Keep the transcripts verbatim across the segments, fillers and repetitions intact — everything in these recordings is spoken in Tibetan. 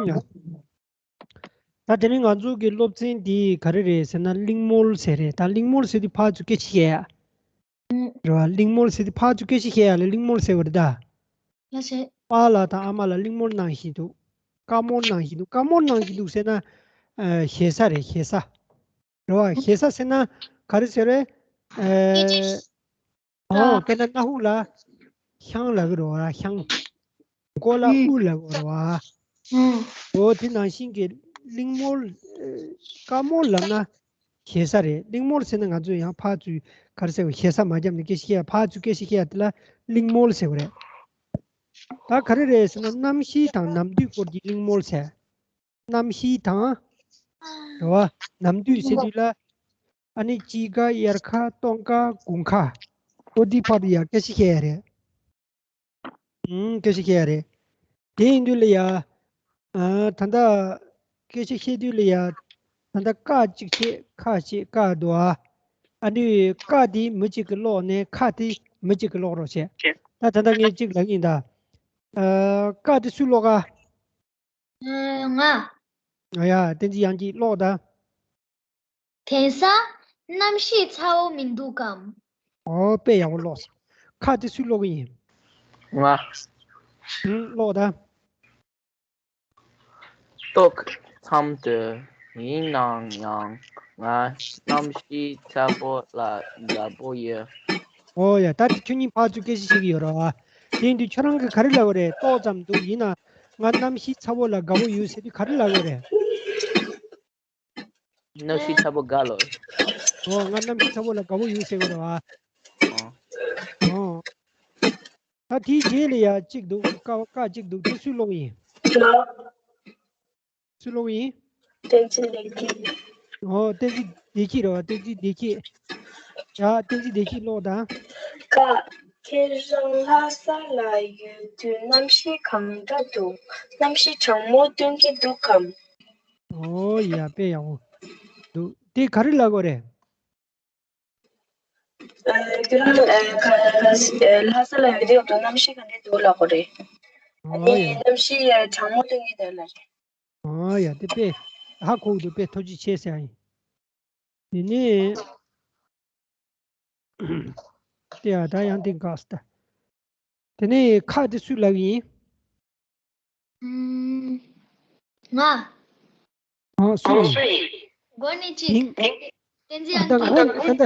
ཡ། ད་དེ་རིང་ང་ཚོ་གི་སློབ་ཚན་འདི་ག་རེ་རེད་ཟེར་ན་གླིང་མོལ་ཟེར་རེད། ད་གླིང་མོལ་ཟེར་དུས་ཕར་ཚུར་སྐད་ཆ་བཤད་ཡ། རེད་བ། གླིང་མོལ་ཟེར་དུས་ཕར་ཚུར་སྐད་ཆ་བཤད་ཡ་ལ་གླིང་མོལ་ཟེར་བ་རེད་ད། ལགས་སེ། པཱ་ལགས་དང་ཨ་མ་ལགས་གླིང་མོལ་གནང་བཞིན་འདུག་བཀའ་མོལ་གནང་བཞིན་འདུག་བཀའ་མོལ་གནང་བཞིན་འདུག་ཟེར་ན། ཨ། ཞེ་ས་རེད། ཞེ་ས། རེད་བ། ཞེ་ས་ཟེར་ན་ག་རེ་ཟེར་རེད། ཨ། སྐད་ཆ། ཨོ། ཨ། དཔེར་ན་སྣ་ཧུ་ལ་ཤང་ལབ་ཀྱི་རེད་བ། ཤང་། མགོ་ལ་ཨུ་ལབ་ཀྱི་རེད་བ། ཨོ། དེ་ནང་བཞིན་གྱི་གླིང་མོལ། ཨ། བཀའ་མོལ་ལབ་ན་ཞེ་ས་རེད། གླིང་མོལ་ཟེར་ན་ང་ཚོས་ཡང་ཕར་ཚུར་ག་རེ་ཟེར་བ། ཞེ་ས་མ་བརྒྱབ་ནས་སྐད་ཆ་བཤད་ཡ། ཕར་ཚུར་སྐད་ཆ་བཤད་ཡ་དེ་ལ་གླིང་མོལ་ཟེར་བ་རེད། ད་ག་རེ་རེད་ཟེར་ན་གནམ་གཤིས་དང་ནམ་དུས་སྐོར་གྱི་གླིང་མོལ་ཟེར། གནམ་གཤིས་དང་། རེད་བ། ནམ་དུས་ཟེར་དུས་ལ། ཨ་ནི་དཔྱིད་ཀ། དབྱར་ཁ། སྟོན་ཁ། དགུན་ཁ། ཨོ། འདི་བར་དུ་ཡ་སྐད་ཆ་བཤད་ཡ་རེད། ཨུམ། སྐད་ཆ་བཤད་ཡ་རེད། དེ་ཡིན་དུས་ལ་ཡ། ཨ། ད་ལྟ་སྐད་ཆ་བཤད་དུས་ལ་ཡ། ད་ལྟ་ཀ་གཅིག་བྱས། ཁ་བྱས། ཀ་འདུག་ཨ། ཨ་ནི་ཀ་དེ་མི་གཅིག་གིས་ཀློག་ནས་ཁ་དེ་མི་གཅིག་གིས་ཀློག་རོགས་བྱས། ད་ད་ལྟ་ངས་གཅིག་ལབ་ཀྱི་ཡིན་ད། ཨ། ཀ་དེ་སུས་ཀློག་ག་ཨ། ང་། ཨ་ཡ། བསྟན་འཛིན་དབྱངས་སྐྱིད་ཀློག་དང་། དེང་སང་གནམ་གཤིས་ཚ་བོ་མི་འདུག་གམ། ཨོ། དཔེ་ཡག་པོ་ཀློག་སོང་། ཁ་དེ་སུས་ཀློག་གི་ཡིན། ང་། ཨུ། ཀློག་དང་། ཏོག་ཙམ་དུ། ཡིན་ནའང་ང་གནམ་གཤིས་ཚ་པོ་ལ་དགའ་པོ་ཡོད། ཨོ་ཡ། ད་དེ་ཁྱོད་གཉིས་ཕར་ཚུར་སྐད་ཆ་བཤད་ཀྱི་ཡོད་རེད་བ། དེ་ཡིན་དུས་ཁྱོད་རང་གིས་ག་རེ་ལབ་པ་རེད། ཏོག་ཙམ་འདུག་ཡིན་ན་ང་གནམ་གཤིས་ཚ་པོ་ལ་དགའ་པོ་ཡོད་ཟེར་དུས་ག་རེ་ལབ་ཡོད་རེད། གནམ་གཤིས་ཚ་པོ་དགའ་ལོ། ཨོ། ང་གནམ་གཤིས་ཚ་པོ་ལ་དགའ་པོ་ཡོད་ཟེར་གྱི་རེད་བ། ཨོ། ཨོ། ད་དེའི་རྗེས་ལ་ཡ་གཅིག་འདུག་ཀ། ཀ་གཅིག་འདུག་དེ་སུས་ཀློག་ཡིན། སུས་ཀློག་ཡིན། བསྟན་འཛིན་བདེ་སྐྱིད། ཨོ། བསྟན་འཛིན་བདེ་སྐྱིད་རེད་བ། བསྟན་འཛིན་བདེ་སྐྱིད། ཡ། བསྟན་འཛིན་བདེ་སྐྱིད་ཀློག་དང་། ཀ། ཁྱེད་རང་ལྷ་ས་ལ་ཡོད་དུས་གནམ་གཤིས་གང་འདྲ་འདུག་གནམ་གཤིས་གྲང་མོ་སྟོན་གྱི་འདུག་གམ། ཨོ་ཡ། དཔེ་ཡག་པོ་འདུག་དེ་ག་རེ་ལབ་དགོས་རེད། ཨ། ཁྱེད་རང་། ཨ། ཁ། ཁ། ཨ། ལྷ་ས་ལ་ཡོད་དུས་གནམ་གཤིས་ག་འདྲ་འདུག་ལབ་དགོས་རེད། ཨ་ནི། ཨོ་ཡ། གནམ་གཤིས་གྲང་མོ་སྟོན་གྱི་འདུག་ལབ་རེད། ཨོ་ཡ། དེ་དཔེ་ཧ་གོ་འདུག་དཔེ་ཐུགས་རྗེ་ཆེ་ཟེར་ཡ་ཡིན། དེ་ནས། དེ་ཡ། ད་ཡང་དེ་འགག་སྟེ། དེ་ནས་ཁ་དེ་སུས་ལབ་ཡིན། ཨུམ། ང་། ཨ། སུ་ཡིན། མགོ་ནས་གཅིག་དེང་། བསྟན་འཛིན། ཨ། ད་ཨང་ཀི། ང་ད་ད།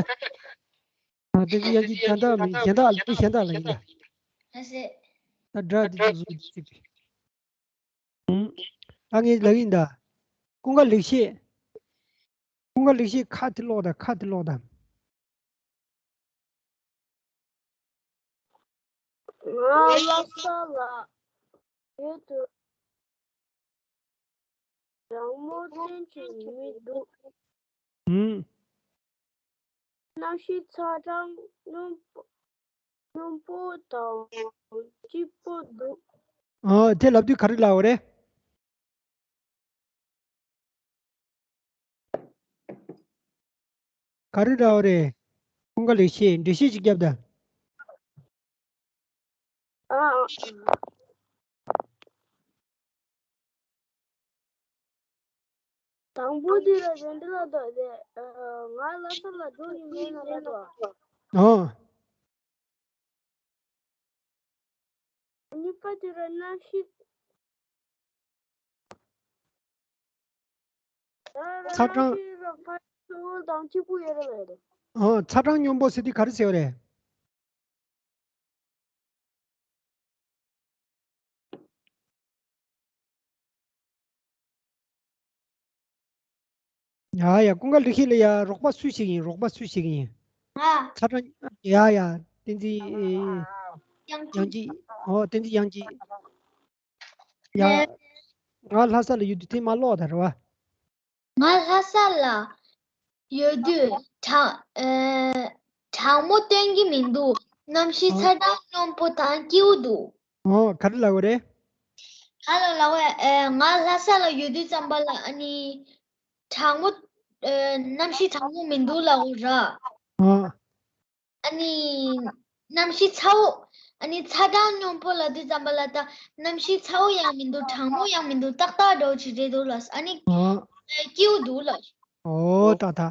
ཨ། བསྟན་འཛིན་དབྱངས་སྐྱིད། ད་ད་མིན། གཞན་དག་ལ། མི་གཞན་དག་ལ་ཡིན་ད། ཨ་སེ། ད་སྒྲ་དེ་ཚོ་བཟོ་ཅིག་ཨུམ། ད་ངས་ལབ་ཡིན་ད། ཀུན་དགའ་ལེགས་བཤད། ཀུན་དགའ་ལེགས་བཤད་ཁ་དེ་ཀློག་དང་། ཁ་དེ་ཀློག་དང་། ང་ལྷ་ས་ལ་ཡོད་དུས་གྲང་མོ་སྟོན་གྱི་མི་འདུག་ཨུམ། གནམ་གཤིས་ཚ་གྲང་སྙོམས་པོ། སྙོམས་པོ་དང་སྐྱིད་པོ་འདུག་ཨ། དེ་ལབ་དུས་ག་རེ་ལབ་པ་རེད། ག་རེ་ལབ་པ་རེད། ཀུན་དགའ་ལེགས་བཤད། འགྲེལ་བཤད་ཅིག་རྒྱབ་དང་། ཨ། ཨ། དང་པོ་དེ་ལ་དེ་འདྲ་ལབ་དང་། དེ། ཨ། ང་ལྷ་ས་ལ་འགྲོ་ཡི་མེད་ན་ལབ་དང་། ཨོ། གཉིས་པ་དེ་ལ་གནམ་གཤིས། ཚ་གྲང་། གནམ་གཤིས་ལ་ཕར་ཚུར་དང་སྐྱིད་པོ་ཡོད་རེད་ལབ་དང་། ཨོ། ཚ་གྲང་སྙོམས་པོ་ཟེར་དུས་ག་རེ་ཟེར་བ་རེད། ཡ་ཡ། ཀུན་དགའ་ལེགས་བཤད་ལ་ཡ་རོགས་པ་སུ་ཞིག་ཡིན། རོགས་པ་སུ་ཞིག་ཡིན། ང་། ཚ་གྲང་། ཡ་ཡ། བསྟན་འཛིན། དབྱངས་སྐྱིད། ཨོ། བསྟན་འཛིན་དབྱངས་སྐྱིད། ཡ། ཨེ། ང་ལྷ་ས་ལ་ཡོད་དུས་དེ་མ་ཀློག་ད་རེད་བ། ང་ལྷ་ས་ལ་ཡོད་དུས་གྲང་། ཨེ། གྲང་མོ་སྟོན་གྱི་མི་འདུག་གནམ་གཤིས་ཨ། ཚ་གྲང་སྙོམས་པོ་དང་སྐྱིད་པོ་འདུག་ཨོ། ག་རེ་ལབ་པ་རེད། ཧ་ལ་ལ་བས། ཨེ། ང་ལྷ་ས་ལ་ཡོད་དུས་ཙམ་པ་ལ། ཨ་ནི། གྲང་མོ། ཨེ། གནམ་གཤིས་གྲང་མོ་མི་འདུག་ལབ་དགོས་ར། ཨོ། ཨ་ནི། གནམ་གཤིས་ཚ་བོ། ཨ་ནི་ཚ་གྲང་སྙོམས་པོ་ལབ་དུས་ཙམ་པ་ལ་ད་གནམ་གཤིས་ཚ་བོ་ཡང་མི་འདུག་གྲང་མོ་ཡང་མི་འདུག་ཏག་ཏག་འདྲ་བོ་ཅིག་རེད་འདུག་ལགས། ཨ་ནི་ཨ། སྐྱིད་པོ་འདུག་ལགས། ཨོ་ཏག་ཏག་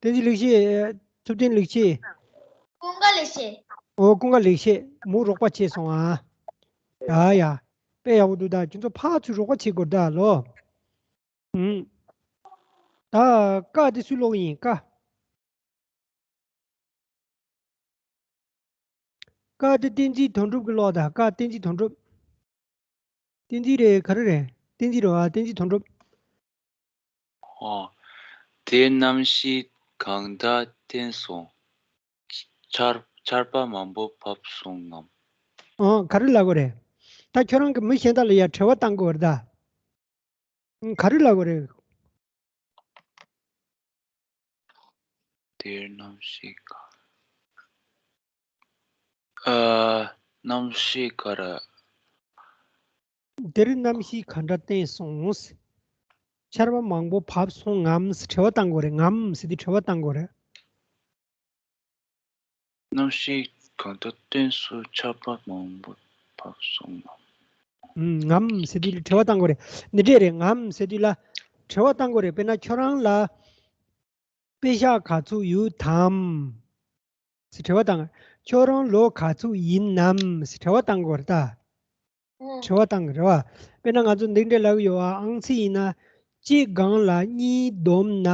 བསྟན་འཛིན་ལེགས་བཤད། ཐུབ་བསྟན་ལེགས་བཤད། ཀུན་དགའ་ལེགས་བཤད། ཨོ་ཀུན་དགའ་ལེགས་བཤད། མོ་རོགས་པ་བྱས་སོང་ཨ། ཡ་ཡ། དཔེ་ཡག་པོ་འདུག་ད་ཁྱོད་ཚོ་ཕར་ཚུར་རོགས་པ་བྱེད་དགོས་ད་ལོ། ཨུམ། ད་ཀ་དེ་སུས་ཀློག་ཡིན་ཀ། ཀ་དེ་བསྟན་འཛིན་དོན་གྲུབ་ཀྱིས་ཀློག་ད། ཀ་བསྟན་འཛིན་དོན་གྲུབ། བསྟན་འཛིན་རེད། ག་རེ་རེད། བསྟན་འཛིན་རེད་བ། བསྟན་འཛིན་དོན་གྲུབ། ཨོ། དེར་གནམ་གཤིས་གང་འདྲ་བསྟན་སོང་། ཆར་ཆར་པ་མང་པོ་བབས་སོང་ངམ། ཨོ་ག་རེ་ལབ་དགོས་རེད། ད་ཁྱོད་རང་གིས་མི་གཞན་དག་ལ་ཡ་དྲི་བ་བཏང་དགོས་རེད་ད། ག་རེ་ལབ་དགོས་རེད། དེར་གནམ་གཤིས་ག་ཨ། གནམ་གཤིས་ག་རེ། དེར་གནམ་གཤིས་ག་འདྲ་བསྟན་སོང་། ཆར་པ་མང་པོ་བབས་སོང་ངམ་ཟེར་དྲི་བ་བཏང་དགོས་རེད། ངམ་ཟེར་དུས་དྲི་བ་བཏང་དགོས་རེད། གནམ་གཤིས་གང་ལྟར་བསྟན་སོང་། ཆར་པ་མང་པོ་བབས་སོང་ངམ། ཨུམ། ངམ་ཟེར་དུས་ལ་དྲི་བ་བཏང་དགོས་རེད། འདི་འདྲས་རེད། ངམ་ཟེར་དུས་ལ་དྲི་བ་བཏང་དགོས་རེད། དཔེར་ན་ཁྱོད་རང་ལ་པེ་ཤག་ག་ཚོད་ཡོད་དམ་ཟེར་དྲི་བ་བཏང་། ཁྱོད་རང་ལོ་ག་ཚོད་ཡིན་ནམ་ཟེར་དྲི་བ་བཏང་དགོས་རེད་ད། ཨང་། དྲི་བ་བཏང་གི་རེད་བ། དཔེར་ན་ང་ཚོ་འདི་འདྲས་ལབ་ཀྱི་ཡོད་ཨ། ཨང་རྩིས་ཡིན་ན་གཅིག་སྒང་ལ་གཉིས་བསྡོམས་ན་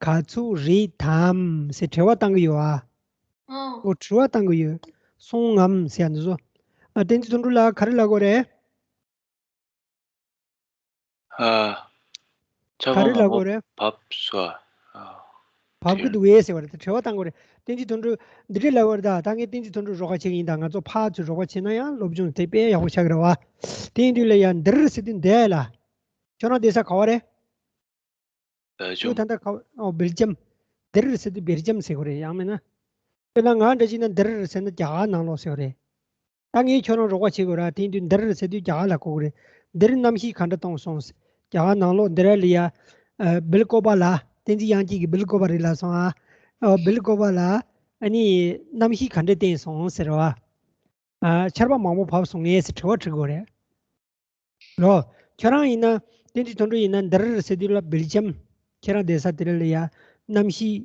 ག་ཚོད་རེད་དམ་ཟེར་དྲི་བ་བཏང་གི་ཡོད་ཨ། ཨང་། འོ་དྲི་བ་བཏང་གི་ཡོད། སོང་ངམ་ཟེར་ཡ་འདི་ཚོ། ཨ། བསྟན་འཛིན་དོན་གྲུབ་ལགས་ག་རེ་ལབ་དགོས་རེད། ཨ། ཆར་པ་ག་རེ་ལབ་མང་པོ་དགོས་རེད། བབས་སོང་ཨ། བབས་ཀྱི་འདུག་གས་ཟེར་བ་རེད། དྲི་བ་བཏང་དགོས་རེད། བསྟན་འཛིན་དོན་གྲུབ་འདི་འདྲས་ལབ་པ་རེད་ད། ད་ངས་བསྟན་འཛིན་དོན་གྲུབ་རོགས་པ་བྱེད་ཀྱི་ཡིན་ད། ང་ཚོ་ཕར་ཚུར་རོགས་པ་བྱེད་ན་ཡང་སློབ་སྦྱོང་དེ་དཔེ་ཡག་པོ་ཆགས་ཀྱི་རེད་བ། དེ་ཡིན་དུས་ལ་ཡ་འདིར་ཟེར་དུས་འདི་ལ། ཁྱོད་རང་བསྡད་ས་ག་བ་རེད། སྦེལ་ཇམ། ཁྱོད་ད་ལྟ་ག་བ། ཨོ་སྦེལ་ཇམ། འདིར་ཟེར་དུས་སྦེལ་ཇམ་ཟེར་དགོས་རེད། ཡང་མིན་ན། དཔེར་ན་ང་འདྲ་བྱས་ན་འདིར་ཟེར་ན་རྒྱ་གར་ནང་ལོགས་ཟེར་བ་རེད། ད་ངས་ཁྱོད་རང་རོགས་པ་བྱེད་དགོས་ར། དེ་ཡིན་དུས་འདིར་ཟེར་དུས་རྒྱ་གར་ལ་གོ་གི་རེད། འདིར་གནམ་གཤིས་ག་འདྲ་གཏོང་སོང་། རྒྱ་གར་ནང་ལོགས་འདིར་ལ་ཡ། ཨ། སྦེལ་ཀོབ་ལ། བསྟན་འཛིན་དབྱངས་སྐྱིད་ཀྱིས་སྦེལ་ཀོབ་རེད་ལབ་སོང་ཨ། ཨ། སྦེལ་ཀོབ་ལ། ཨ་ནི་གནམ་གཤིས་ག་འདྲ་བསྟན་སོང་ཟེར་བ། ཨ། ཆར་པ་མང་པོ་བབས་སོང་ངས་ཟེར་དྲི་བ་དྲི་དགོས་རེད། ལོ། ཁྱོད་རང་ཡིན་ན་བསྟན་འཛིན་དོན་གྲུབ་ཡིན་ན་འདིར་ཟེར་དུས་ལ་སྦེལ་ཇམ། ཁྱེད་རང་བསྡད་ས་དེ་རེད་ལ་ཡ། གནམ་གཤིས་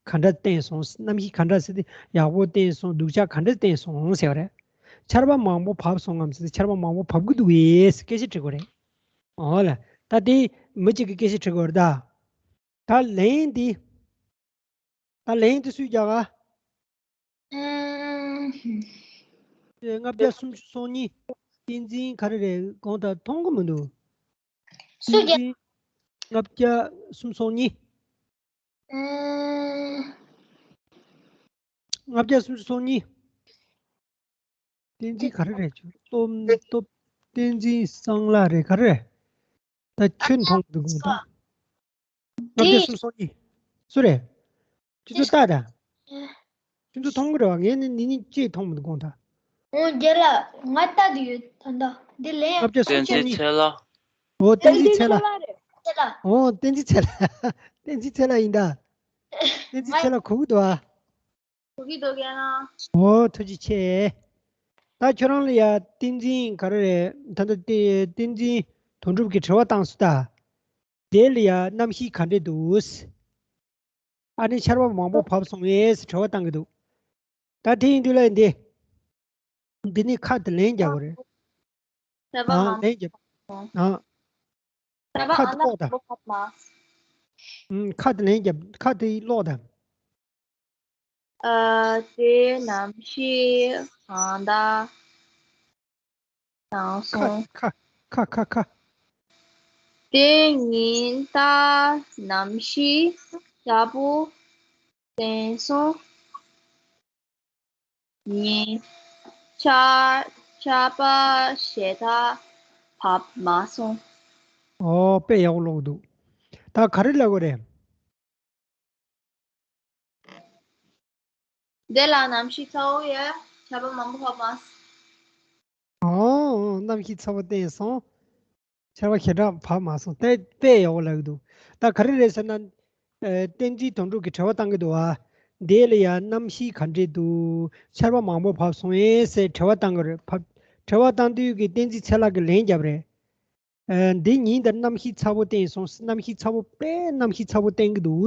ག་འདྲ་བསྟན་སོང་། གནམ་གཤིས་ག་འདྲ་ཟེར་དུས་ཡག་པོ་བསྟན་སོང་། སྡུག་ཅག་ག་འདྲ་བསྟན་སོང་ཟེར་བ་རེད། ཆར་པ་མང་པོ་བབས་སོང་ངམ་ཟེར་དུས་ཆར་པ་མང་པོ་བབས་ཀྱི་འདུག་གས་སྐད་ཆ་དྲི་དགོས་རེད། འོ་ལ། ད་དེ་མི་གཅིག་གིས་སྐད་ཆ་དྲི་དགོས་རེད་ད། ད་ལན་འདི། ད་ལན་དེ་སུས་རྒྱག་ག་ཨུམ། ལྔ་བརྒྱ་སུམ་ཅུ་སོ་གཉིས། བསྟན་འཛིན་ག་རེ་རེད། དགོངས་དག་མཐོང་གི་མི་འདུག་སུས་རྒྱག་བསྟན་འཛིན་ལྔ་བརྒྱ་སུམ་ཅུ་སོ་གཉིས། ཨུམ། ལྔ་བརྒྱ་སུམ་ཅུ་སོ་གཉིས། བསྟན་འཛིན་ག་རེ་རེད། ཅུ་སྟོབས་སྟོབས། བསྟན་འཛིན་གསང་ལགས་རེད་ག་རེ་རེད། ད་ཁྱོད་མཐོང་གི་འདུག་གོང་ད། ལྔ་བརྒྱ་སུམ་ཅུ་སོ་གཉིས། སུ་རེད། ཁྱོད་ཚོ་ལྟ་ད། ཁྱོད་ཚོ་མཐོང་གི་རེད་བ། ངས་ནི་ནི་ནི་ཅེས་མཐོང་མི་འདུག་གོང་ད། འོ་རྒན་ལགས་ང་ལྟ་དུ་ཡོད་ད་ལྟ་འདི་ལན་ཡང་ལྔ་བརྒྱ་སུམ་ཅུ་སོ་གཉིས། བསྟན་འཛིན་ཚེ་ལྷ། འོ་བསྟན་འཛིན་ཚེ་ལྷ། ཚེ་ལྷ། འོ་བསྟན་འཛིན་ཚེ་ལྷ། བསྟན་འཛིན་ཚེ་ལྷ་ཡིན་ད། བསྟན་འཛིན་ཚེ་ལྷ་གོ་གི་འདུག་ཨ། གོ་གི་འདུག་རྒན་ལགས། འོ་ཐུགས་རྗེ་ཆེ། ད་ཁྱོད་རང་ལ་ཡ་བསྟན་འཛིན་ག་རེ་རེད། ད་ལྟ་བསྟན་བསྟན་འཛིན་དོན་གྲུབ་ཀྱིས་དྲི་བ་བཏང་སོང་ད། དེ་ལ་ཡ་གནམ་གཤིས་ག་འདྲས་འདུག་ཨ་ནི་ཆར་པ་མང་པོ་བབས་སོང་ངས་དྲི་བ་བཏང་གི་འདུག་ད་དེ་ཡིན་དུས་ལ་འདི། འདི་ནི་ཁ་དེ་ལན་རྒྱག་དགོས་རེད། ད་ལན་རྒྱབ། ཨ། ཁ་དེ་ཀློག་དང་། ཨུམ། ཁ་དེ་ལན་རྒྱབ། ཁ་དེ་ཀློག་དང་། ཨ། དེར་གནམ་གཤིས་གང་འདྲ་བསྟན་སོང་། ཁ་ཁ་ཁ་ཁ། དེ་ཉིན་ལྟར་གནམ་གཤིས་ཡག་པོ་བསྟན་སོང་། ཉིན། ཆར་ཆར་པ་ཞེ་དྲག་བབས་མ་སོང་། ཨོ་དཔེ་ཡག་པོ་ཀློག་འདུག་ད་ག་རེ་ལབ་དགོས་རེད། དེ་ལ་གནམ་གཤིས་ཚ་བོ་ཡོད། ཆར་པ་མང་པོ་བབས་མ་སོང་། ཨོ། གནམ་གཤིས་ཚ་བོ་བསྟན་སོང་། ཆར་པ་ཞེ་དྲག་བབས་མ་སོང་། དེ་དཔེ་ཡག་པོ་ལབ་ཀྱི་འདུག་ད་ག་རེ་རེད་ཟེར་ན། ཨ། བསྟན་འཛིན་དོན་གྲུབ་ཀྱིས་དྲི་བ་བཏང་གི་འདུག་ཨ། འདི་ལ་ཡང་རྣམ་ཤེས་ག་འདྲས་འདུག་ཆར་པ་མང་པོ་བབས་སོང་ངས་ཟེར་དྲི་བ་བཏང་གི་རེད། བབ་དྲི་བ་བཏང་དུས་ཀྱི་བསྟན་འཛིན་ཚེ་ལྷ་གིས་ལན་བརྒྱབ་རེད། ཨ། འདི་ཉིན་ལྟར་རྣམ་ཤེས་ཚ་པོ་བསྟན་སོང་། རྣམ་ཤེས་ཚ་པོ་དཔེ་རྣམ་ཤེས་ཚ་པོ་བསྟན་གྱི་འདུག་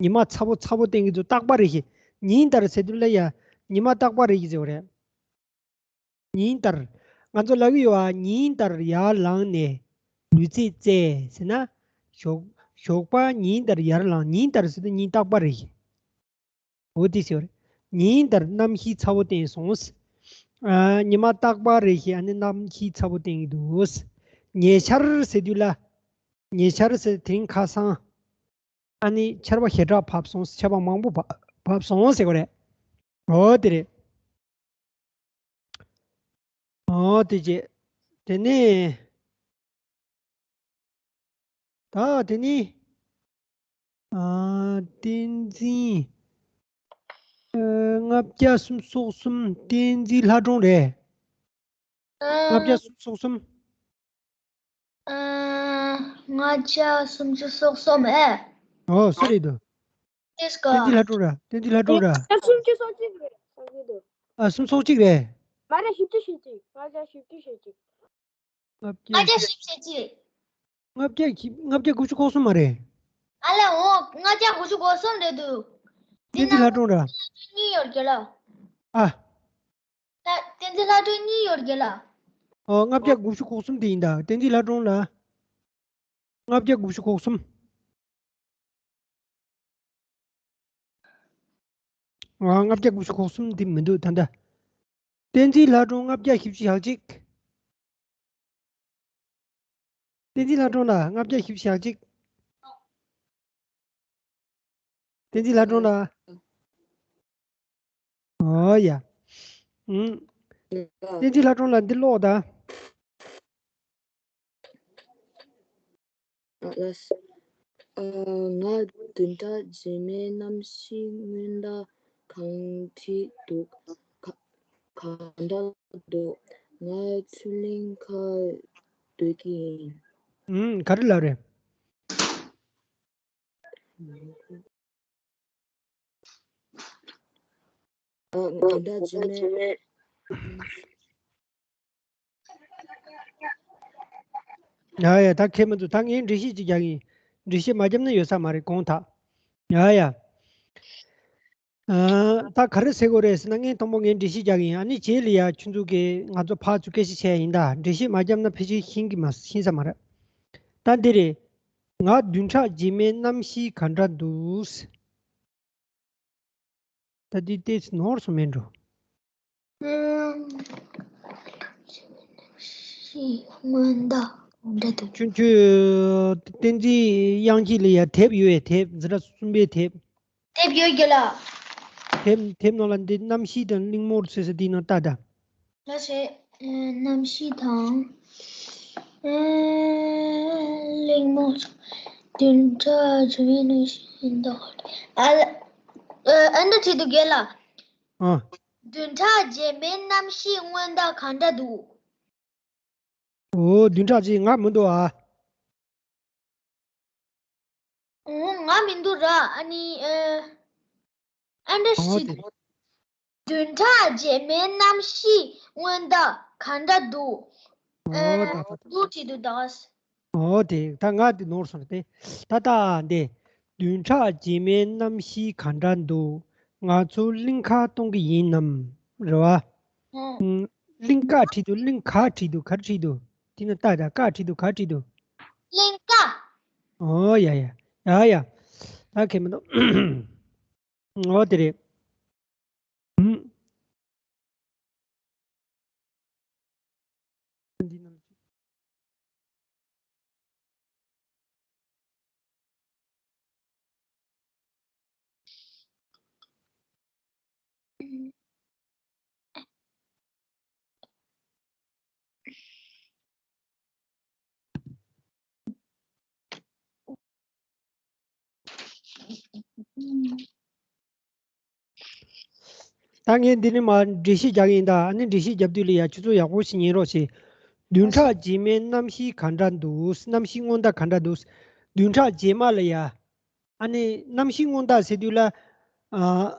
ཉི་མ་ཚ་པོ་ཚ་པོ་བསྟན་གྱི་འདུག་རྟག་པ་རེད་ཤག་ཉིན་ལྟར་ཟེར་དུས་ལ་ཡ་ཉི་མ་རྟག་པ་རེད་ཤག་ཟེར་བ་རེད། ཉིན་ལྟར། ང་ཚོ་ལབ་ཀྱི་ཡོད་ཨ། ཉིན་ལྟར་ཡར་ལངས་ནས་ལུས་རྩལ་རྩེད་ཟེར་ན། ཞོགས་ཞོགས་པ་ཉིན་ལྟར་ཡར་ལངས། ཉིན་ལྟར་ཟེར་དུས་ཉིན་རྟག་པ་རེད་ཤག་འོ་དེ་ཟེར་བ་རེད། ཉིན་ལྟར་རྣམ་ཤེས་ཚ་པོ་བསྟན་སོང་། ཨ། ཉི་མ་རྟག་པ་རེད་ཤག་ཨ་ནི་རྣམ་ཤེས་ཚ་པོ་བསྟན་གྱི་འདུག་ཉེ་ཆར་ཟེར་དུས་ལ། ཉེ་ཆར་ཟེར་དེ་རིང་ཁ་སང་། ཨ་ནི་ཆར་པ་ཞེ་དྲག་བབས་སོང་། ཆར་པ་མང་པོ་བབས་བབས་སོང་ཟེར་བ་རེད། འོ་དེ་རེད། འོ་དེ་རྗེས། དེ་ནས། ད་དེ་ནི། ཨ། བསྟན་འཛིན། ཨ། ལྔ་བརྒྱ་སུམ་ཅུ་སོ་གསུམ་བསྟན་འཛིན་ལྷ་སྒྲོན་རེད། ལྔ་བརྒྱ་སུམ་ཅུ་སོ་གསུམ། ཨ། ལྔ་བརྒྱ་སུམ་ཅུ་སོ་གསུམ་ཨེ། ཨོ་སུ་རེད་འདུག་དེས་ག་བསྟན་འཛིན་ལྷ་སྒྲོན་ར། བསྟན་འཛིན་ལྷ་སྒྲོན་ར། ལྔ་བརྒྱ་སུམ་ཅུ་སོ་གཅིག་རེད་བསམ་གྱི་འདུག་ཨ། སུམ་ཅུ་སོ་གཅིག་རེད། མ་རེད། བཞི་བཅུ་ཞེ་གཅིག་ལྔ་བརྒྱ་བཞི་བཅུ་ཞེ་གཅིག་ལྔ་བརྒྱ་ལྔ་བརྒྱ་བཞི་བཅུ་ཞེ་གཅིག་ལྔ་བརྒྱ་བཞི། ལྔ་བརྒྱ་དགུ་བཅུ་གོ་གསུམ་མ་རེད། ཨ་ལས་འོ། ལྔ་བརྒྱ་དགུ་བཅུ་གོ་གསུམ་རེད་འདུག་བསྟན་འཛིན་ལྷ་སྒྲོན་ར། གཉིས་ཡོད་རྒྱུ་ལ། ཨ། ད་བསྟན་འཛིན་ལྷ་སྒྲོན་གཉིས་ཡོད་རྒྱུ་ལ། ཨོ། ལྔ་བརྒྱ་དགུ་བཅུ་གོ་གསུམ་དེ་ཡིན་ད། བསྟན་འཛིན་ལྷ་སྒྲོན་ལ། ལྔ་བརྒྱ་དགུ་བཅུ་གོ་གསུམ། ཨ། ལྔ་བརྒྱ་དགུ་བཅུ་གོ་གསུམ་འདི་མི་འདུག་ད་ལྟ། བསྟན་འཛིན་ལྷ་སྒྲོན་ལྔ་བརྒྱ་བཞི་བཅུ་ཞེ་གཅིག་བསྟན་འཛིན་ལྷ་སྒྲོན་ལ་ལྔ་བརྒྱ་བཞི་བཅུ་ཞེ་གཅིག་བསྟན་འཛིན་ལྷ་སྒྲོན་ལ། ཨོ་ཡ། ཨུམ། བསྟན་འཛིན་ལྷ་སྒྲོན་ལ་འདི་ཀློག་དང་། ཨ། ལགས། ཨ། ང་བདུན་ཕྲག་རྗེས་མའི་གནམ་གཤིས་སྔོན་བརྡ་གང་བྲིས་འདུག་ག་གང་འདྲ་འདུག་ང་ཚུར་གླིང་ཁ་སྡོད་ཀྱི་ཡིན། ཨུམ། ག་རེ་ལབ་རེད། ཨ། ང་བདུན་ཕྲག་རྗེས་མའི། ཡ་ཡ། ད་ཁྱད་མི་འདུག་ད་ངས་འགྲེལ་བཤད་ཅིག་རྒྱག་གི་ཡིན། འགྲེལ་བཤད་མ་བརྒྱབ་ན་ཡོད་ས་མ་རེད། དགོངས་དག་ཡ་ཡ། ཨ། ད་ག་རེ་ཟེར་དགོས་རེད་ཟེར་ན། ངས་དང་པོ་ངས་འགྲེལ་བཤད་རྒྱག་གི་ཡིན། ཨ་ནི་རྗེས་ལ་ཡ་ཁྱོད་ཚོ་གིས་ང་ཚོ་ཕར་ཚུར་སྐད་ཆ་བཤད་ཡ་ཡིན་ད། འགྲེལ་བཤད་མ་བརྒྱབ་ན་ཕལ་ཆེར་ཤེས་ཀྱི་མ་ཤེས་ས་མ་རེད། ད་འདི་རེད། ང་བདུན་ཕྲག་རྗེས་མའི་གནམ་གཤིས་ག་འདྲ་འདུག་ད་འདི་ཏོག་ཙམ་ནོར་སོང་མེད་འགྲོ། ཨུམ། སྔོན་བརྡ་འདྲ་འདུག་ཁྱོད་ཁྱོད་བསྟན་འཛིན་དབྱངས་སྐྱིད་ལ་ཡ་དེབ་ཡོད་ཡ། དེབ་འཛིན་གྲྭ་གསུམ་པའི་དེབ། དེབ་ཡོད་རྒྱུ་ལ། དེབ་དེབ་ནང་ལ་འདི་གནམ་གཤིས་དང་གླིང་མོར་ཚོས་ས་འདི་ནང་ལྟ་ད། ལགས་སེ། ཨེ། གནམ་གཤིས་དང་། ཨེ། གླིང་མོ། བདུན་ཕྲག་རྗེས་མའི་གནམ་གཤིས་ཡིན་མདོག་ཨ་ལ། ཨེ། ཨ་འདྲ་བྲིས་འདུག་རྒན་ལགས། ཨ། བདུན་ཕྲག་རྗེས་མའི་གནམ་གཤིས་སྔོན་བརྡ་གང་འདྲ་འདུག་ཨོ། བདུན་ཕྲག་རྗེས་ང་མི་འདུག་ཨ། ཨོ། ང་མི་འདུག་ར། ཨ་ནི། ཨེ། ཨ་འདྲ་ཨོ་ཞིག་དེ། བདུན་ཕྲག་རྗེས་མའི་གནམ་གཤིས་སྔོན་བརྡ་ག་འདྲ་འདུག་ཨོ། ད་ད་ད། འདུག་བྲིས་འདུག་ད། ཨོ་དེ། ད་ང་དེ་ནོར་སོང་རེད་དེ། ད་ད་འདི། བདུན་ཕྲག་རྗེས་མའི་གནམ་གཤིས་ག་འདྲ་འདུག་ང་ཚོ་གླིང་ཁ་གཏོང་གི་ཡིན་ནམ། རེད་བ། ཨོ། ཨུམ། གླིང་ཀ་བྲིས་འདུག་གླིང་ག་བྲིས་འདུག་ག་རེ་བྲིས་འདུག་དེ་ན་ལྟ་ད། ཀ་བྲིས་འདུག་ག་བྲིས་འདུག་གླིང་ཀ་ཨོ་ཡ་ཡ། ཡ་ཡ། ད་ཁྱད་མི་འདུག་ཨོ་དེ་རེད། ཨུམ། འདི་ནང་ད་ངས་འདི་ནས་མར་འགྲེལ་བཤད་རྒྱག་གི་ཡིན་ད། ཨ་ནི་འགྲེལ་བཤད་རྒྱབ་དུས་ལ་ཡ་ཁྱོད་ཚོ་ཡག་པོ་ཞིག་ཉན་རོགས་བྱེད། བདུན་ཕྲག་རྗེས་མའི་གནམ་གཤིས་ག་འདྲ་འདུག་གནམ་གཤིས་སྔོན་བརྡ་ག་འདྲ་འདུག་བདུན་ཕྲག་རྗེས་མ་ལ་ཡ། ཨ་ནི་གནམ་གཤིས་སྔོན་བརྡ་ཟེར་དུས་ལ། ཨ།